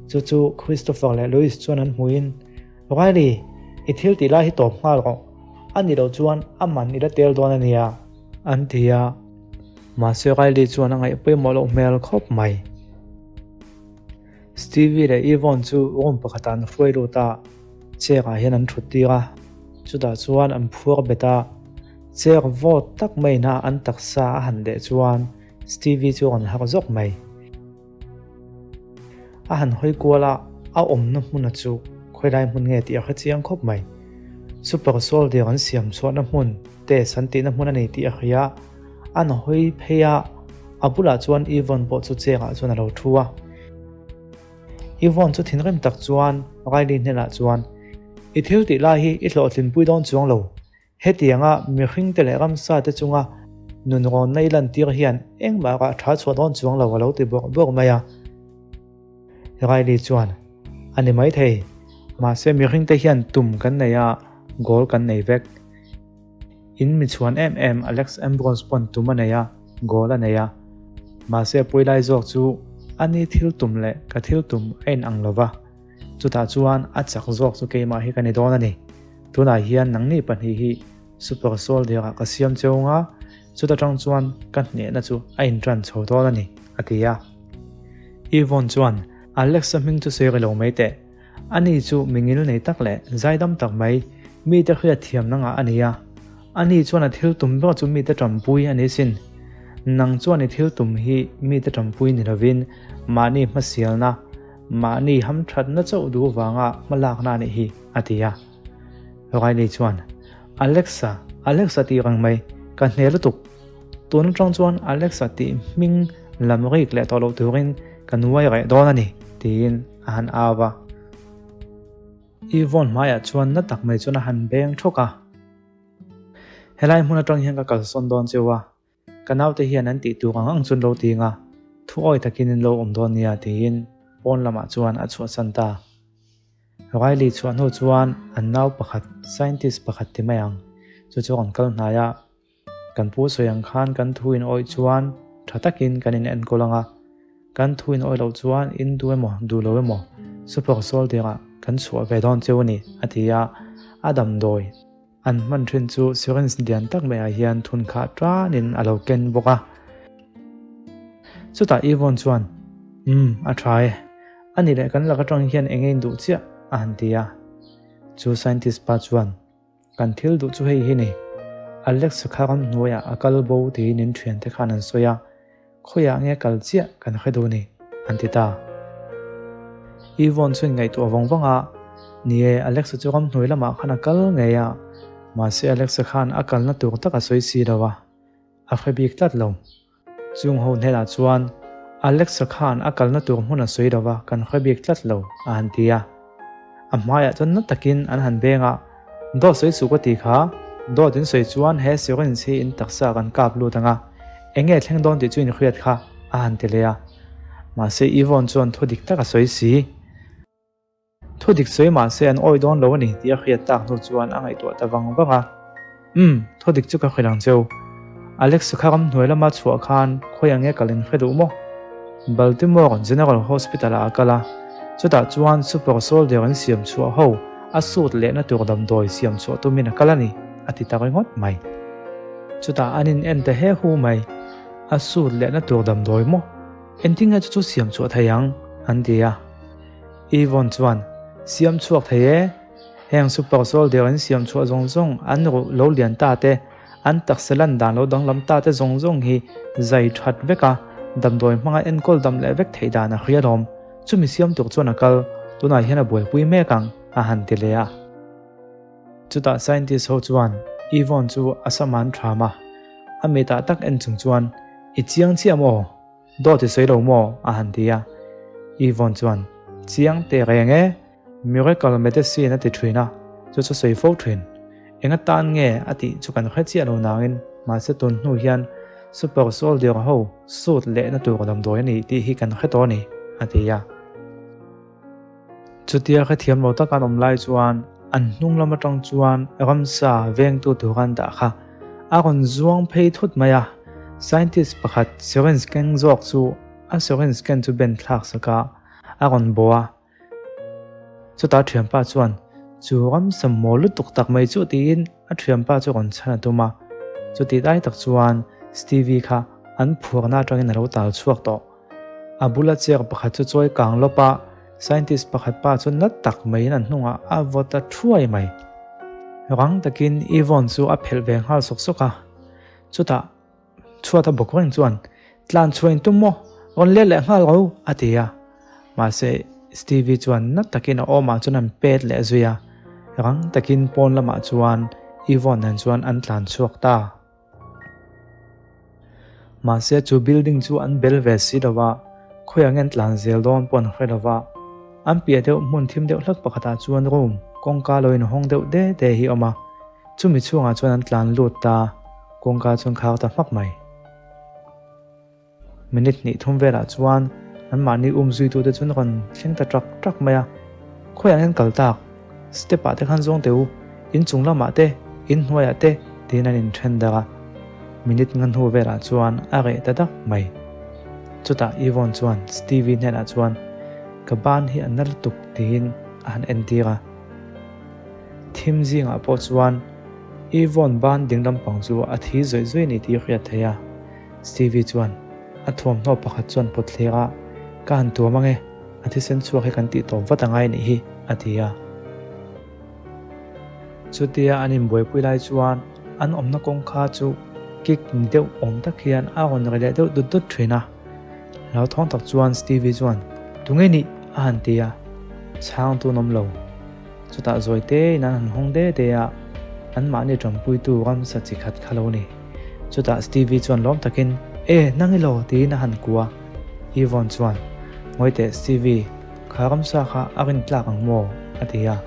Chu chu Christopher leh Louis chuan an hmuhin, Riley, i thil tih lai hi tawp nghal rawh, a nih loh chuan a man i la tel dawn a nia, an ti a. Mahse Riley chuan a ngaih pawimawh loh hmel khawp mai. Stevie leh Yvonne chu room pakhatah an hruai lut a, chair ah hian an thut tir a, chutah chuan an phuar bet a, chair vawt tak maiin a an taksa a han leh chuan Stevie chu a rawn harh zawk mai. A han hawi kual a, a awmna hmuna chu khawilai hmun nge tih a hre chiang khawp mai. Super Soldier an siam chhuahna hmun, test an tihna hmun a ni tih a hria a, an hawi phei a, a bulah chuan Yvonne pawh chu chair ah chuan a lo thu a. Yvonne chu thinrim tak chuan Riley hnenah chuan, I thil tih lai hi i hlawhtlinpui dawn chuang lo, Hetianga mihringte leh ramsa te chunga nunrawnna i lantir hian engmah rah tha chhuah dawn chuang lo a lo ti bawrh bawrh mai a. Riley chuan, A ni maithei, mahse mihringte hian tum kan nei a, goal kan nei vek. In mi chhuan em em Alex Ambrose pawn tum a nei a, goal a nei a. Mahse pawilai zawk chu a ni thil tum leh ka thil tum a inang lo va. Chutah chuan a chak zawk chu keimah hi ka ni dawn a ni. Tunah hian nangni pahnih hi Super Soldier ah ka siam cheu nga, chuta tang chuan ka hnehna chu a intan chho dawn a ni, a ti a. Yvonne chuan, Alex-a hming chu sawi ri lo mai teh. Ani chu mi ngil nei tak leh zaidam tak mai, mite hriat thiamna ngah a ni a. Ani chuan a thil tum ber chu mite tanpui a ni sin. Nang chuan i thil tum hi mite tanpui ni lovin mahni hmasialna, Mahni hamthatna chauh duh vanga hmalakna a nih hi, a ti a. Riley chuan, Alexa, Alexa tih reng mai, ka hne lutuk. Tun atang chuan Alexa tih hming lam rik leh tawh loh turin ka nuai reh dawn a ni, tiin a han au a. Yvonne hmaiah chuan na tak mai chuan a han beng thawk a. Helai hmun atang hian ka kalsawn dawn cheu a, Ka naute hian an tih tur ang ang chuan lo ting a, thu awi takin in lo awm dawn nia tiin pawn lamah chuan a chhuahsan ta. Riley chhuah hnu chuan an nau pakhat, scientist pakhat ti mai ang, chu chu rawn kal hnai a. Kan pu sawi ang khan kan thu in awih chuan tha takin kan in enkawl ang a, kan thu in awih loh chuan in duh emaw duh lo emaw super soldier ah kan chhuah ve dawn cheu a ni a ti a, a damdawi. An hman thin chu syringe lian tak maiah hian thun khah tanin a lo ken bawk a. Chutah Yvonne chuan, Umm, a tha e. A ni leh kan lak atang hian eng nge in duh chiah? a han ti a. Chu scientist pa chuan, Kan thil duh chu hei hi ni. Alex kha ram hnuaiah a kal bo tiin in thiante khan an sawi a. Khawiah nge kal chiah kan hre duh ni? an ti ta. Yvonne chuan ngaihtuah vawng vawng a, Ni e, Alexa chu ramhnuai lamah khan a kal ngei a, mahse Alexa khan a kalna tur tak a sawi si lo a, a hre bik tlat lo. Chung ho hnenah chuan, Alexa khan a kalna tur hmun a sawi lo va, kan hre bik tlat lo, a han ti a. A hmaiah chuan na takin an han beng a, Dawt sawi suh ka ti kha. Dawt in sawi chuan he syringe hi in taksa kan kap lut ang a, eng nge thleng dawn tih chu in hriat kha, a han ti leh a. Mahse Yvonne chuan thu dik tak a sawi si. Thu dik sawi mahse an awi dawn lo a ni tih a hriat tak hnu chuan a ngaihtuah ta vang vang a. Umm, thu dik chu ka hrilh ang cheu. Alex kha ramhnuai lama chhuah khan khawi ang nge kal in hre duh maw? Baltimore General Hospital ah a kal a, chutah chuan super soldier an siam chhuah ho a suit lehna tur damdawi siam chhuah tumin a kal a ni, a ti ta ringawt mai. Chutah an in en ta he hu mai, a suit lehna tur damdawi maw? Engtin nge chu chu siam chhuah thei ang? an ti a. Yvonne chuan, Siam chhuak thei e, heng super soldier an siam chhuah zawng zawng an ruh lo lian ta te, an taksa lan dan lo danglam ta te zawng zawng hi zai that vek a, damdawi hmanga enkawl dam leh vek theih dan a hria lawm. Chumi siam tur chuan a kal, tunah hian a buaipui mek ang, a han ti leh a. Chutah scientist ho chuan Yvonne chu a sam an tham a, a mitah tak en chung chuan, I chiang chiah maw? Dawt i sawi lo maw? a han ti a. Yvonne chuan, Chiang teh reng e, miracle medicine a ti thin a, chu chu sawi fo thin. Eng atan nge a tih chu kan hre chiah lo nangin, mahse tun hnu hian super soldier ho suit lehna tur damdawi a ni tih hi kan hre tawh a ni, a ti a. Chutia hrethiam lo taka an awm lai chuan an hnung lam atang chuan ramsa vengtu tur an dah kha a rawn zuang phei thut mai a. Scientist pakhat syringe keng zawk chu a syringe ken chu ben thlak sak a, a rawn bawh a. Chutah thianpa chuan chu ramsa mawl lutuk tak mai chu tiin a thianpa chu rawn chhan a tum a. Chutih lai tak chuan Stevie kha an phuarna atangin a lo tal chhuak tawh. A bula chair pakhat chu chawi kang lawp a, scientist pakhat pa chu nat tak maiin an hnungah a vaw ta thuai mai. Rang takin Yvonne chu a phelh ve nghal sawk sawk a, chutah chhuat a bawk reng chuan, Tlan chhuah in tum maw? Rawn let leh nghal ro! a ti a. Mahse, Stevie chuan nat takin a awmah chuan an pet leh zui a, rang takin pawn lamah chuan Yvonne nen chuan an tlan chhuak ta. Mahse chu building chu an bel ve si lo va, khawiah nge an tlan zel dawn pawh an hre lo va. An piah deuh hmun thim deuh hlak pakhatah chuan room kawngka lo inhawng deuh de de hi a awm a, chumi chhungah chuan an tlan lut ta, kawngka chuan khar ta hmak mai. Minute hnih thum velah chuan anmahni um zuitute chu an rawn thleng ta trak trak mai a, Khawiah nge an kal tak? Step ah te khan zawng teh u, in chung lamah te, in hnuaiah te tiin an inthen darh a. Minute nga hnu velah chuan a reh ta dak mai. Chutah Yvonne chuan Stevie hnenah chuan, Ka ban hi a na lutuk tiin a han entir a. Thim zingah pawh chuan Yvonne ban ding lampang chu a thi zawih zawih a ni tih a hriat theih a. Stevie chuan a thuamhnaw pakhat chuan pawt thlir a, Ka han tuam ange, a thisen chhuak hi kan tih tawp vat angai anih hi, a ti a. Chutia an inbuaipui lai chuan an awmna kawngka chu kik ni deuh awm tak hian a rawn ri leh deuh dut dut thin a. Hlauthawng tak chuan Stevie chuan, Tunge nih? a han ti a, chhang tun awm lo. Chutah zawi tein an han hawng de de a, anmahni ṭanpuitu ramsa chi khat kha lo ni. Chutah Stevie chuan lawm takin, E, nang i lo! tiin a han kua. Yvonne chuan, Ngawi teh Stevie, kha ramsa kha a rin tlak ang maw? a ti a.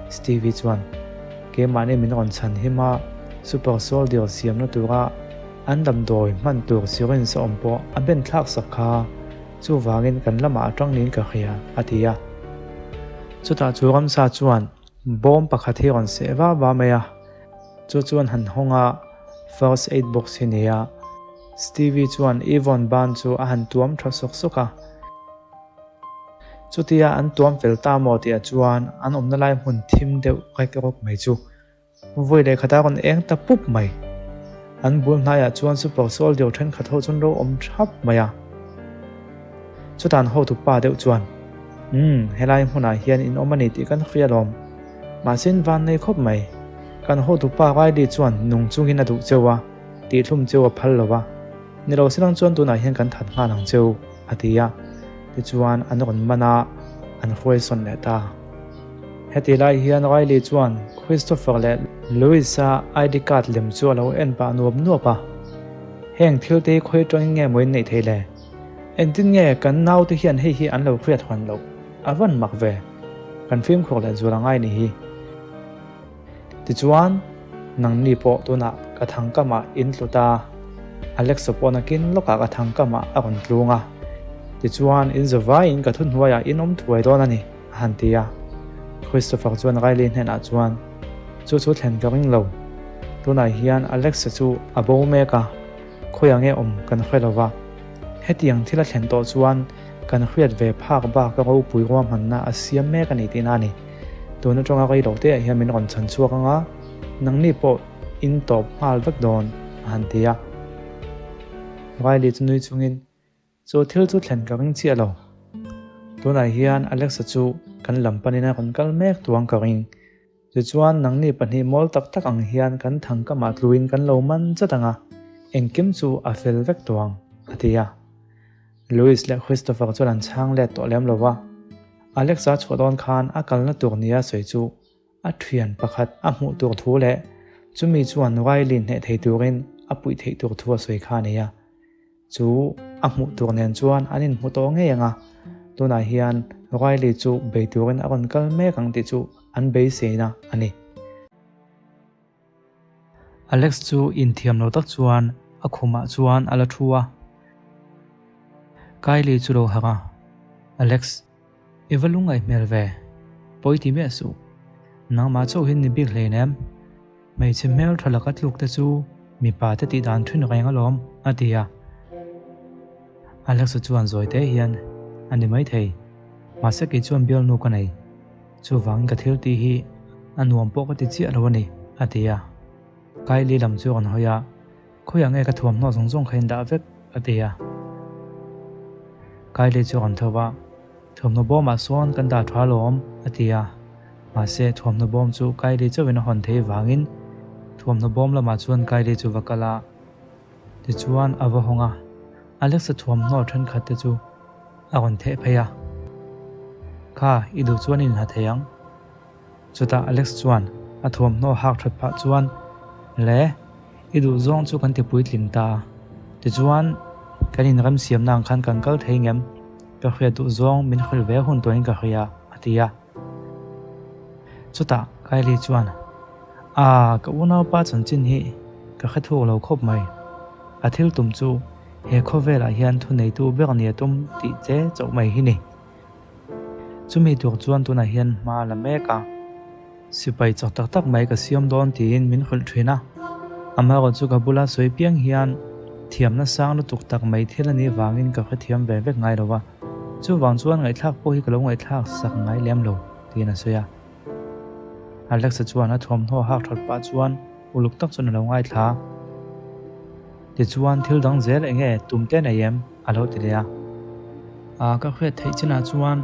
Stevie chuan, Keimahni min rawn chhan him a, Super Soldier siamna tura an damdawi hman tur syringe a awm pawh a ben thlak sak kha. Chuvangin kan lamah a tang niin ka hria, a ti a. Chutah chu ramsa chuan bawm pakhat hi rawn seh va va mai a, chu chuan han hawng a, first aid box hi ni a. Stevie chuan Yvonne ban chu a han tuam tha sawk sawk a. Chutia an tuam fel ta maw tihah chuan an awmna lai hmun thim deuh rek rawk mai chu Vawi leh khatah rawn eng ta pup mai. An bul hnaiah chuan super soldier thenkhat ho chuan ro awm thap mai a. Chutan hotu pa deuh chuan, Umm, helai hmunah hian in awm a ni tih kan hria lawm. Mahse in van nei khawp mai. Kan hotu pa Riley chuan nung chungin a duh cheu a, tihhlum cheu a phal lo va. Ni lo silang chuan tunah hian kan that nghal ang cheu, a ti a. Tichuan an rawn man a, an hruaisawn leh ta. Heti lai hian Riley chuan Christopher leh Louis-a ID card lem chu a lo en pah nuap nuap a. Heng thil te hi khawi atangin nge maw in neih theih le? Engtin nge kan naute hian hei hi an lo hriat huan loh? A van mak ve. Kan fimkhur leh zual a ngai ni hi. Tichuan. Nangni pawh tunah ka thangkamah in tlu ta. Alex-a pawh nakin lawkah ka thangkamah a rawn tlung a. Tichuan, in zavaiin ka thuhnuaiah in awm thuai dawn a ni, a han ti a. Christopher chuan Riley hnenah chuan, Chu chu thlen ka ring lo. Tunah hian Alex-a chu a bo mek a, khawiah nge awm kan hre lo va. Hetiang thil a thlen tawh chuan kan hriat ve phak bak a ropui ruahmanna a siam mek a ni tihna a ni. Tun atanga rei lo teah hian min rawn chhan chhuak ang a, nangni pawh in tawp nghal vek dawn, a han ti a. Riley chu nui chungin, Chu thil chu thlen ka ring chiah lo. Tunah hian Alexa chu kan lam panin a rawn kal mek tuang ka ring. Tichuan nangni pahnih mawl tak tak ang hian kan thangkamah tluin kan lo man chat ang a, engkim chu a fel vek tuang, a ti a. Louis leh Christopher chuan an chhang let tawh lem lo va. Alexa chhuah dawn khan a kalna tur nia sawi chu A thian pakhat a hmuh tur thu leh chumi chuan Riley hneh thei turin a puih theih tur thu a sawi kha a ni a. Chu a hmuh tur nen chuan an inhmu tawh ngei ang a, tunah hian Riley chu bei turin a rawn kal mek ang tih chu an beiseina a ni. Alex chu inthiam lo tak chuan a khumah chuan a la thu a. Kylie chu lo harh a, Alex, I va lungngaih hmel ve, pawi ti miah suh. Nangmah chauh hi ni bik hlein em? Hmeichhe hmel tha laka tluk te chu mipa te tih dan thin reng alawm, a ti a. Alexa chuan zawi te hian, A ni maithei. Mahse kei chuan bialnu ka nei. Chuvangin ka thil tih hi a nuam pawh ka ti chiah lo a ni, a ti a. Kylie lam chu a rawn hawi a. Khawiah nge ka thuamhnaw zawng zawng kha in dah vek? a ti a. Kylie chu a rawn tho va, Thuamhnaw bawmah sawn kan dah tha alawm, a ti a. Mahse, thuamhnaw bawm chu Kylie chauhin a hawn thei vangin thuamhnaw bawm lamah chuan Kylie chu va kal a. Tichuan a va hawng a, Alexa thuamhnaw thenkhat te chu a rawn theh phei a. Kha, i duh chuan i inha thei ang. Chutah Alex chuan a thuamhnaw hak that phah chuan, Le, i duh zawng chu kan ti puitling ta. Tichuan, kan inremsiamna ang khan kan kal thei ngem? Ka hriat duh zawng min hrilh ve hun tuahin ka hria, a ti a. Chutah Kylie chuan, Aa, ka unaupa chanchin hi ka hre thuk lo khawp mai. A thil tum chu he khawvelah hian thuneitu ber nia tum tih che chauh mai hi ni. Chumi tur chuan tunah hian hma a la mek a, sipai chak tak tak mai ka siam dawn tiin min hrilh thin a. Amaherawh chu ka bula sawi piang hian thiamna sang lutuk tak mai thil a nih vangin ka hrethiam ve vek ngai lo va, chuvang chuan ngaihthlak pawh hi ka lo ngaihthlak sak ngai lem lo tiin a sawi a. Alexa chuan a thuamhnaw hak that pah chuan uluk tak chuan a lo ngaithla a. Tichuan thil dang zel eng nge tum te nei em? a lo ti leh a. A ka hriat theih chinah chuan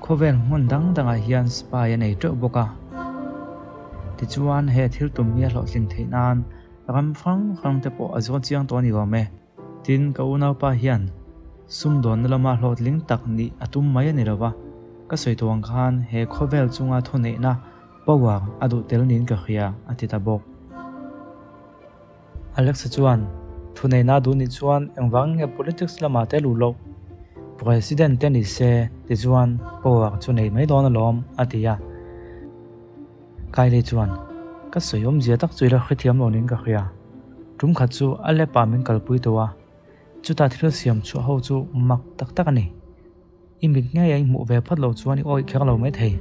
khawvel hmun dang dangah hian spy a nei teuh bawk a. Tichuan he thil tum hi a hlawhtlin theih nan ram hrang hrang te pawh a zawn chiang tawh a ni awm e. Tin, ka unaupa hian sumdawnna lama hlawhtling tak nih a tum mai a ni lo va, ka sawi tawh ang khan he khawvel chunga thuneihna power a duh tel niin ka hria, a ti ta bawk. Alexa chuan, Thuneihna duh nih chuan engvang nge politics lamah te luh loh? President te ni se tichuan power chu nei mai dawn alawm, a ti a. Kylie chuan, Ka sawi awmzia tak chu i la hrethiam lo niin ka hria. Tum khat chu a lap-ah min kalpui tawh a, chutah thil siam chhuah ho chu mak tak tak a ni. I mit ngei a i hmuh ve phawt loh chuan i awih kher lo mai thei.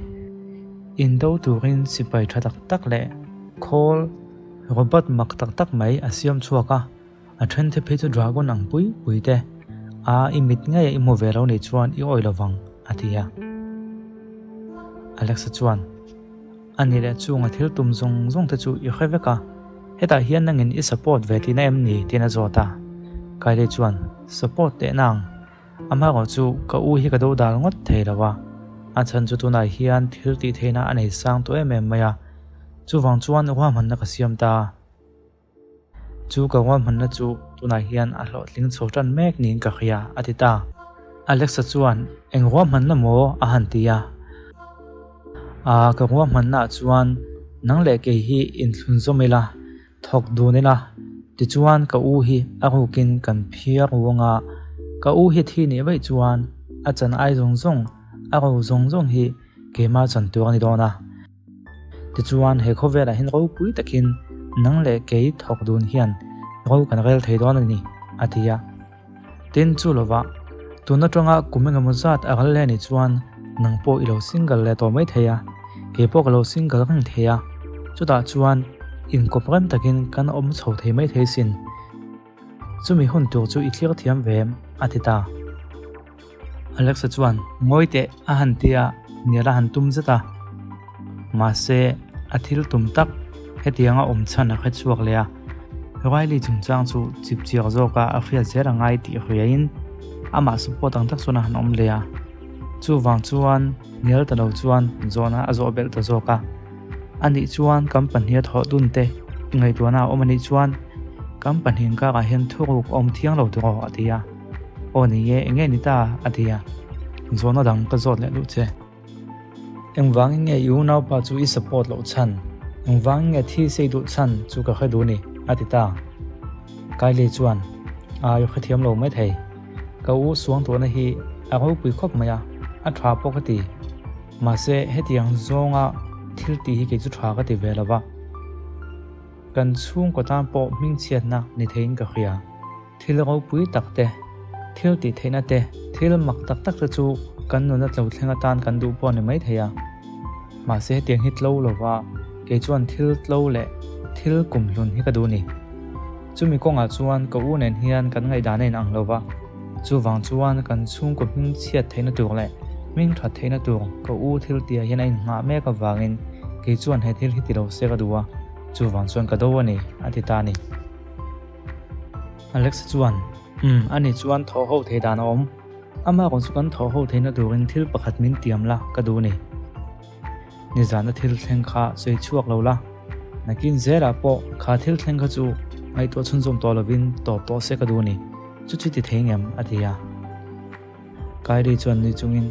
Indo turin sipai tha tak tak leh khawl robot mak tak tak mai a siam chhuak a, a then te phei chu dragon ang pui pui te a i mit ngei a i hmu ve lo nih chuan i awih lo vang, a ti a. Alexa chuan, A ni leh chunga thil tum zawng zawng te chu i hre vek a, hetah hian nangin i support ve tihna em ni? tiin a zawt a. Kylie chuan, Support teh nang. Amaherawh chu ka u hi ka do dal ngawt thei lo a, a chhan chu tunah hian thil tih theihna a nei sang tawh em em mai a, chuvang chuan ruahmanna ka siam ta. Chu ka ruahmanna chu tunah hian a hlawhtling chho tan mek niin ka hria, a ti ta. Alexa chuan, Eng ruahmanna maw? a han ti a. Aa, ka ruahmannaah chuan nang leh kei hi inthlunzawm ila, Thawk dun ila, tichuan ka u hi a rukin kan phiar ruang a, ka u hi thi nih vaih chuan a chan ai zawng zawng, a ro zawng zawng hi keimah chan tur a ni dawn a. Tichuan he khawvelah hian ropui takin Nang leh kei thawk dun hian ro kan rel thei dawn a ni, a ti a. Tin, chu lovah, tun atanga kum engemaw zat a ral leh anih chuan nang pawh i lo single leh tawh mai thei a, kei pawh ka lo single reng thei a, chutah chuan inkawp rem takin kan awm chho thei mai thei sin. Chumi hun tur chu i thlir thiam ve em? a ti ta. Alexa chuan ngawi teh a han ti a, hnial a han tum zet a. Mahse, a thil tum tak hetianga awm chhan a hre chhuak leh a. Riley chungchang chu chip chiak zawka a hriat zel a ngai tih hriain amah support ang tak chuan a han awm leh a. Chuvang chuan hnial ta lo chuan zawhna a zawh belh ta zawk a. Anih chuan kan pahniha thawh dun te i ngaihtuahna a awm anih chuan kan pahnih inkakah hian thuruk a awm thiang lo tiraw a ti a. Aw ni e, enge ni ta? a ti a. Zawhna dang ka zawt leh duh che. Engvangin nge i unaupa chu i support loh chhan? Engvangin nge thi sei duh chhan chu ka hre duh ni? a ti ta. Kylie chuan, A, i hrethiam lo mai thei. Ka u suangtuahna hi a ropui khawp mai a, a tha pawh ka ti. Mahse, hetiang zawnga thil tih hi kei chu tha ka ti ve lo va. Kan chhungkaw tan pawh hmingchhiatna ni theiin ka hria. Thil ropui tak te, thil tih theihna te, thil mak tak tak te chu kan nuna tlo thleng atan kan duh pawh a ni maithei a. Mahse hetiang hi tlo lova kei chuan thil tlo leh thil kumhlun hi ka duh ni. Chumi kawngah chuan ka u nen hian kan ngaihdan a inang lova, chuvang chuan kan chhungkaw hming chhiat theihna tur leh hming that theihna tur ka u thil tihah hian a inngah mek avangin kei chuan he thil hi ti lo se ka duh a, chuvang chuan ka do a ni, a ti ta a ni. Alex chuan, Umm, ani chuan thawh ho thei dan a awm. Amah rawn chu kan thawh ho theihna turin thil pakhat min tiam la ka duh a ni. Nizana thil thleng kha sawi chhuak lo la, nakin zelah pawh kha thil thleng kha chu ngaihtuah chhunzawm tawh lovin tawp tawh se ka duh a ni. Chu chu ti thei ngem? a ti a. Kylie chuan nui chungin,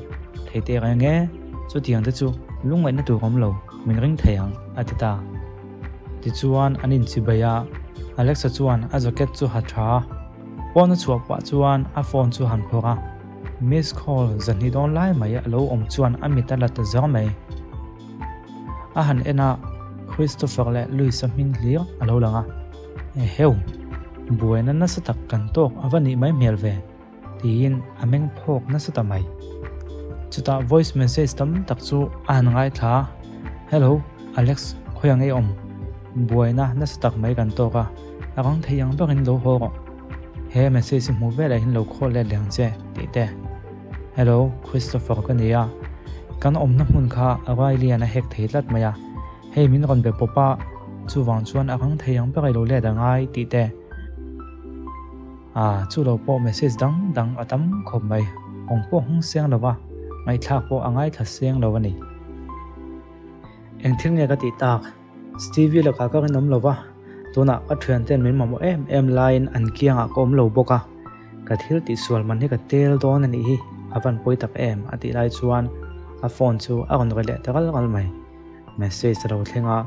Thei teh reng e, chutiang te chu lungngaihna tur awm lo, min ring thei ang, a ti ta. Tichuan an inchibai a, Alexa chuan a jacket chu ha tha a, pawn a chhuah pah chuan a phone chu han phawrh a, miss call zahnih dawn lai mai a lo awm chuan a mit a la ta zar mai. A han en a, Christopher leh Louis-a hming hlir a lo lang a, Eheu, buaina nasa tak kan tawk a va nih mai hmel ve. Tiin a meng phawk nasa ta mai. Chutah voice message tam tak chu a han ngaithla a, Hello, Alex, khawi ang ei awm? Buaina nasa tak mai kan tawk a, a rang thei ang berin lo haw rawh. He message hi hmuh velah hian lo call let leh ang che, tih te. Hello, Christopher ka ni a, kan awmna hmun kha Riley-a'n a hack thei tlat mai a, hei min rawn be pawp a, chuvang chuan a rang thei ang ber i lo let angai, tih te. Ah, chu lo pawh message dang dang a tam khawp mai. Hawng pawh hawng seng lo va, ngaihthlak pawh a ngaithla seng lo a ni. Eng thil nge ka tih tak? Stevie lakah ka rinawm lo va, tunah ka thianten min mamawh em em laiin an kiangah ka awm lo bawk a, ka thil tihsual man hi ka tel dawn a nih hi, a van pawi tak em a tih lai chuan a phone chu a rawn ri leh ta ral ral mai. Message a lo thleng a.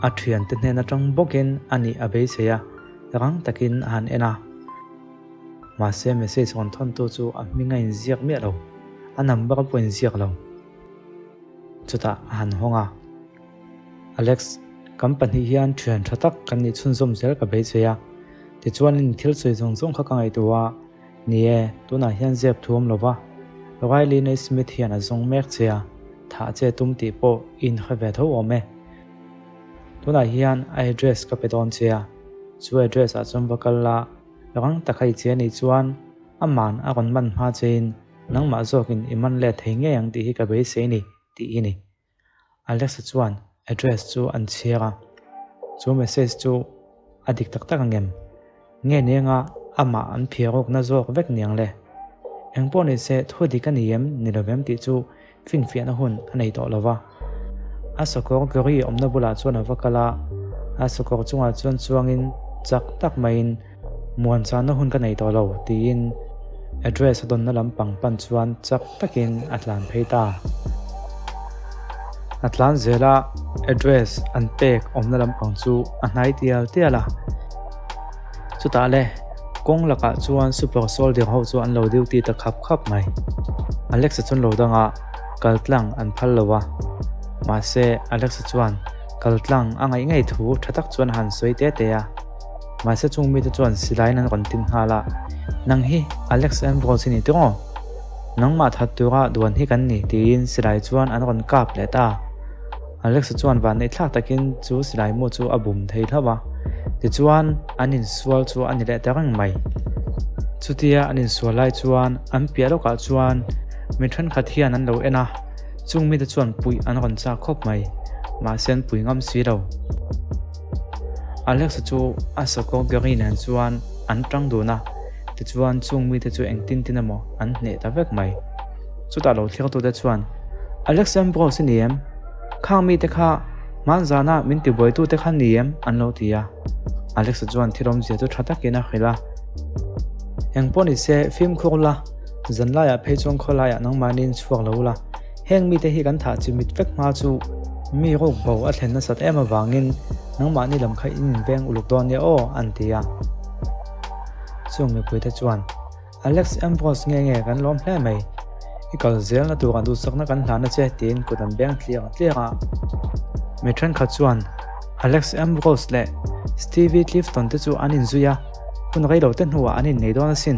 A thiante hnen atang bawkin a nih a beisei a, rang takin a han en a. Mahse message rawn thawntu chu a hming a inziak miah lo, a number pawh a inziak lo. Chutah a han hawng a, Alex, kan pahnih hian thian tha tak kan nih chhunzawm zel ka beisei a, tichuanin thil sawi zawng zawng kha ka ngaihtuah a, Ni e, tunah hian zep thu awm lo va, Riley Naismith hian a zawng mek che a, thah che tum tih pawh i inhre ve tho awm e. Tunah hian a address ka pe dawn che a, chu address ah chuan va kal la, rang taka i che anih chuan aman a rawn man hma chein nangmah zawkin i man let thei ngei ang tih hi ka beisei ni, tih hi ni. Alexa chuan address chu an chhiar a, chu message chu a dik tak tak angem? Nge nenga amah an phiarawkna zawk vek niang le? Engpawh ni se thu dik a ni em ni lovem tih chu finfiahna hun a nei tawh lova. A sakawr gari awmna bulah chuan a va kal a, a sakawr chungah chuan chuangin chak tak maiin Muan channa hun ka nei tawh lo, tiin address a dawnna lampang pan chuan chak takin a tlan phei ta. A tlan zel a, address an pek awmna lampang chu a hnai tial tial a. Chutah le, kawng lakah chuan super soldier ho chu an lo duty ta khap khap mai. Alex-a chuan lo dangah kal tlang an phal lo a, mahse Alex-a chuan. Kal tlang a ngaih ngei thu tha tak chuan a han sawi te te a. Mahse chung mite chuan silaiin an rawn tin nghal a, Nang hi Alex Ambrose i ni tawng aw? Nangmah that tura duan hi kan ni tiin silai chuan an rawn kap leh ta. Alex-a chuan vanneih thlak takin chu silai mu chu a bum thei hlauh a, tichuan an insual chu a ni leh ta reng mai. Chutia an insual lai chuan an piah lawkah chuan mi thenkhat hian an lo en a, chung mite chuan puih an rawn chak khawp mai, mahse an pui ngam si lo. Alex-a chu a sakawr Gary nen chuan an tang dun a, tichuan chung mite chu engtin tin emaw an hneh ta vek mai. Chutah lo thliartute chuan, Alex Ambrose i ni em? Khang mite kha hmanzana min tibuaitute kha ni em? an lo ti a. Alex-a chuan thil awmzia chu tha takin a hrilh a. Engpawh ni se, fimkhur la, zanlaiah phei chuan khawlaiah nangmahniin chhuak lo la. Heng mite hi kan thah chimit vek hma chu mi ruk bo a thlen nasat em avangin nangmahni lam kha in inveng uluk dawn nia aw, an ti a. Chung mipuite chuan, Alex Ambrose nge nge kan lawm hle mai, i kal zelna turah duhsakna kan hlan a che tiin kut an beng tliang tliang a. Mi thenkhat chuan Alex Ambrose leh Stevie Clifton te chu an inzui a, hun reilote hnuah an innei dawn asin.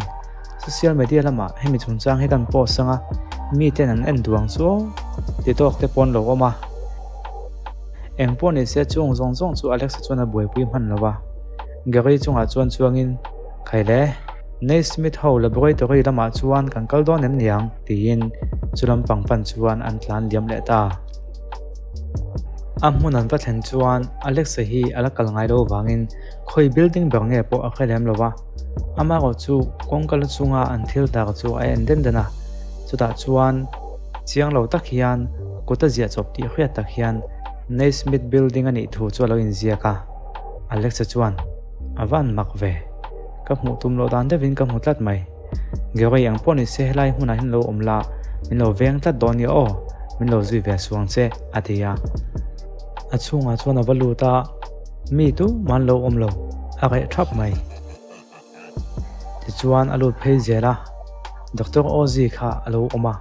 Social media lamah hemi chungchang hi kan post ang a, miten an en duang chu aw ti tawk te pawh an lo awm a. Eng pawh ni se chung zawng zawng chu Alexa chuan a buaipui hman lo a, Gary chungah chuan chuangin, Khaile, Naismith ho laboratory lamah chuan kan kal dawn em niang? tiin chu lampang pan chuan an tlan liam leh ta. A hmun an va thlen chuan Alexa hi a la kal ngai lo vangin khawi building ber nge pawh a hre lem lo va. Amaherawh chu kawngka la chunga an thil tar chu a en den den a, chutah chuan chiang lo tak hian kut a ziah chawp tih hriat tak hian Naismith building a nih thu chu a lo inziak a. Alexa chuan, A van mak ve. Ka hmuh tum loh dan deuhin ka hmu tlat mai. Gary ang pawh ni se helai hmunah hian lo awm la, min lo veng tlat dawn nia aw, min lo zui ve suang che, a ti a. A chhungah chuan a va lut a, mi tu mah an lo awm lo, a reh thap mai. Tichuan a lut phei zel a, Doctor Ozzy kha a lo awm a.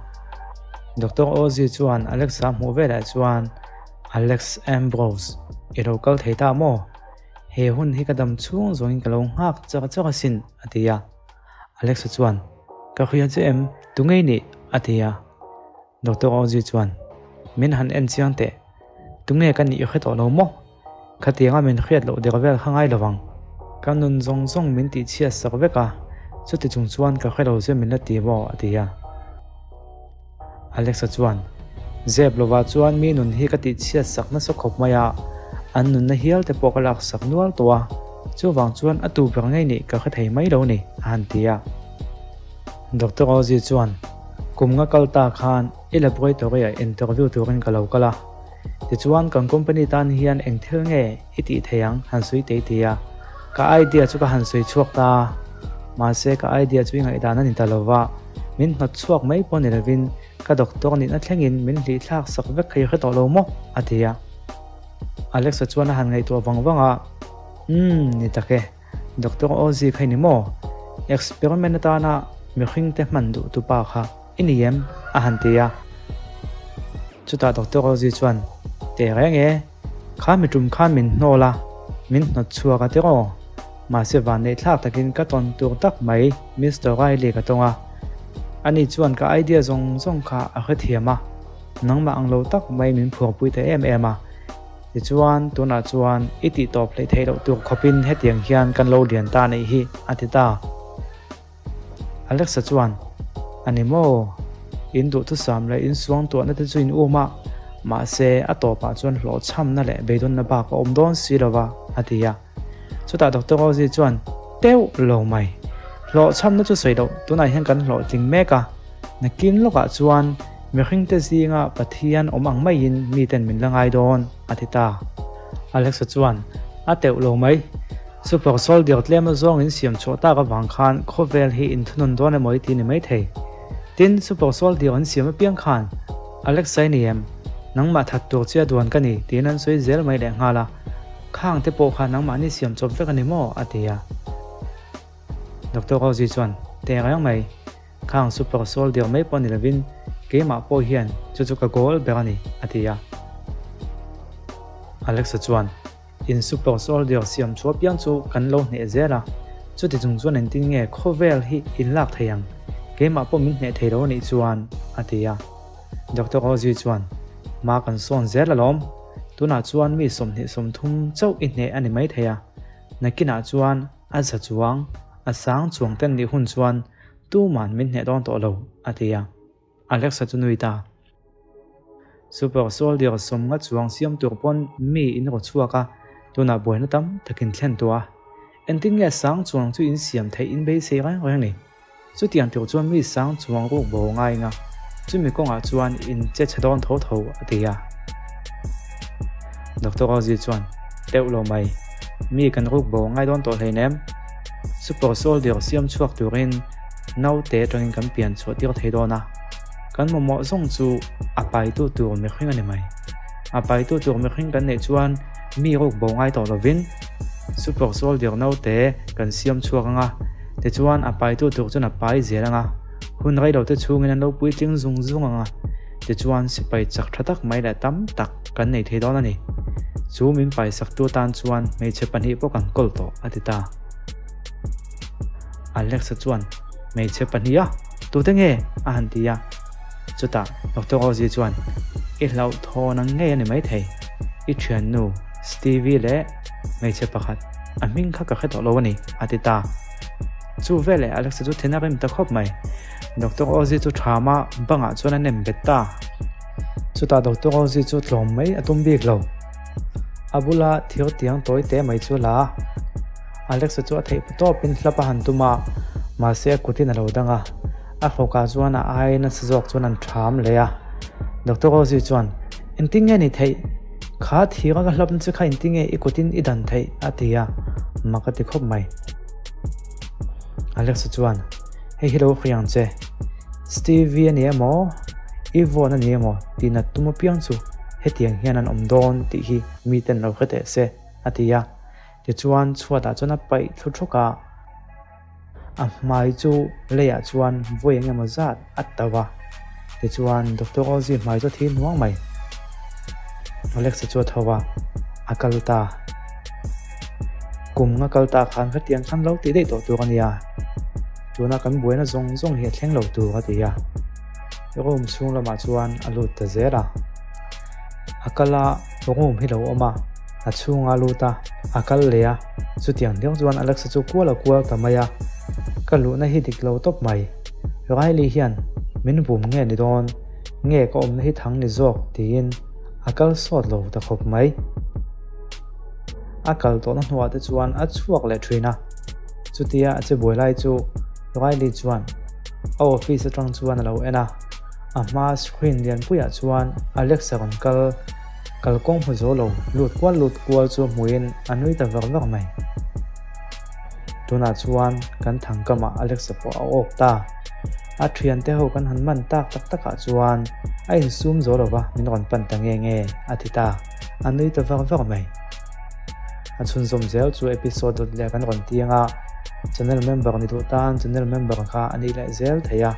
Doctor Ozzy chuan Alexa hmuh velah chuan, Alex Ambrose, i lo kal thei ta maw? He hun hi ka dam chhung zawngin ka lo nghak chak chak asin, a ti a. Alexa chuan, Ka hria che em? Tu ngei nih? a ti a. Doctor Ozzy chuan, Min han en chiang teh. Tu nge ka nih i hre tawh lo maw? Khatianga min hriat loh der vel kha ngai lo vang. Ka nun zawng zawng min tihchhiat sak vek a, chuti chung chuan ka hre lo che min la ti maw? a ti a. Alexa chuan, Zep lovah chuan mi nun hi ka tihchhiat sak nasa khawp mai a, an nunna hial te pawh ka lak sak nual tawh a, chuvang chuan a tu ber ngei nih ka hre thei mai lo ni, a han ti a. Doctor Ozzy chuan, Kum nga kal ta khan i laboratory-ah interview turin ka lo kal a, tichuan kan company tan hian eng thil nge i tih thei ang han sawi tei ti a, ka idea chu ka han sawi chhuak ta a, mahse ka idea chu i ngaihdan a ni ta lova, min hnawt chhuak mai pawh ni lovin ka doctor nihna thlengin min hlih thlak sak vek kha i hre tawh lo maw? a ti a. Alexa chuan a han ngaihtuah vang vang a, Umm, ni tak e, Doctor Ozzy kha i ni maw? Experiment atana mihring te hman duh tu pa kha i ni em? a han ti a. Chutah Doctor Ozzy chuan, Teh reng e, Kha mi tum khan min hnawl a, min hnawt chhuak a tiraw? Mahse vanneih thlak takin ka tawn tur tak mai Mister Riley ka tawng a. Ani chuan ka idea zawng zawng kha a hrethiam a, nangmah ang lo tak mai min phuarpui ta em em a. Tichuan, tunah chuan i tih tawp hleih theih loh tur khawpin hetiang hian kan lo lian ta neih hi, a ti ta. Alexa chuan, A ni maw? In duhthusam leh in suangtuahna te chu in um a, mahse a tawpah chuan hlawhchhamna leh beidawnna bak a awm dawn si lo va, a ti a. Chutah Doctor Rosie chuan, Teuh lo mai. Hlawhchhamna chu sawi loh, tunah hian kan hlawhtling mek a. Nakin lawkah chuan mihringte zinga Pathian awm ang maiin miten min la ngai dawn, a ti ta. Alexa chuan, A teuh lo mai. Super Soldier tlem azawng in siam chhuah tak avang khan khawvel hi in thunun dawn emaw i ti ni mai thei. Tin, Super Soldier an siam apiang khan, Alexa i ni em? Nangmah that tur chia duan ka ni, tiin an sawi zel mai leh nghal a. Khang te pawh kha nangmahni siam chawp vek a ni maw? a ti a. Doctor Rosie chuan, Teh reng mai. Khang Super Soldier mai pawh ni lovin keimah pawh hian chu chu ka goal ber a ni, a ti a. Alexa chuan, In super soldier siam chhuah piang chu kan lo hneh zel a, chuti chung chuan engtin nge khawvel hi in lak thei ang? Keimah pawh min hneh thei lo anih chuan, a ti a. Doctor Ozzy chuan, Hma kan sawn zel alawm. Tunah chuan mi 23 chauh i hneh a ni maithei a, nakinah chuan a za chuang, a sang chuang ten nih hun chuan tuman min hneh dawn tawh lo, a ti a. Alexa chu nui ta. Super Soldier 50 chuang siam tur pawn mi in raw chhuak a, tunah buaina tam takin thlen tawh a. Engtin nge sang chuang chu in siam theih in beisei reng reng ni? Chutiang tur chuan mi sang chuang ruk bo ngai nga, chumi kawngah chuan in che chhe dawn tho tho, a ti a. Doctor Ozzy chuan, Teuh lo mai, mi kan ruk bo ngai dawn tawh hleinem. Super Soldier siam chhuak turin Naute atangin kan pian chhuah tir thei dawn a, kan mamawh zawng chu a paitu tur mihring a ni mai. A paitu tur mihring kan neih chuan mi ruk bo ngai tawh lovin Super Soldier naute kan siam chhuak ang a, tichuan a paitu tur chuan a pai zel ang a, hun rei lote chhungin an lo puitling zung zung ang a, tichuan sipai chak tha tak mai leh tam tak kan nei thei dawn a ni. Chu min paisaktu atan chuan hmeichhe pahnih pawh kan kawl tawh, a ti ta. Alexa chuan, Hmeichhe pahnih a, tute nge? a han ti a. Chutah Doctor Ozzy chuan, I hlauhthawn ang ngei a ni maithei. I thiannu Stevie leh hmeichhe pakhat, a hming kha ka hre tawh lo a ni, a ti ta. Chu veleh Alexa chu thin a rim ta khawp mai. Doctor Ozzy chu thama bangah chuan a nem bet ta. Chutah Doctor Ozzy chu tlawm mai a tum bik lo. A bula thir tiang tawi te mai chu la a. Alexa chu a theih tawpin hlap a han tum a, mahse a kutin a lo dang a. A hawkah chuan a ai nasa zawk chuan an ṭham leh a. Doctor Ozzy chuan, Engtin nge ni theih? Kha thir a ka hlap na che kha engtin nge i kutin i dan theih? a ti a, mak a ti khawp mai. Alexa chuan, Hei hi lo hria ang che. Stevie a ni emaw, Yvonne a ni emaw tih nat tum apiang chu hetiang hian an awm dawn tih hi miten lo hre teh se, a ti a. Tichuan chhuatah chuan a paih thlu thuk a, a hmai chu leiah chuan vawi eng emaw zat a tauh a. Tichuan Doctor Ozzy hmai chu a thi hnuang mai. Alexa chu a tho a, a kal ta. Kum nga kal ta khan khatiang khan lo tih daih tawh tur a nia. Tuna kan buaina zawng zawng hi a thleng lo tur a ti a. Room chhung lamah chuan a lut ta zel a. A kal a, room hi lo awm a. A chhunga lut a, a kal leh a, chutiang deuh chuan Alexa chu kual a kual ta mai a, ka luhna hi dik lo tawp mai. Riley hian min vum nge ni dawn, nge ka awmna hi thang ni zawk tiin a kal sawt lo ta khawp mai. A kal tawhna hnuah te chuan a chhuak leh thin a, chutia a che buai lai chu Riley chuan a office atang chuan a lo en a, a hma screen lianpuiah chuan Alexa rawn kal. Kalkawng hmu zo lo lut kual lut kual chu hmuin a nui ta vak vak mai. Tunah chuan kan thangkamah Alexa pawh a awk ta. A thiante ho kan han man tak tak takah chuan a insum zo lova min rawn pan ta nge nge a ti ta. A nui ta vak vak mai. A chhunzawm zel chu episode dawt leh kan rawn tiang a, channel member ni duh tan channel member kha a nih leh zel thei a.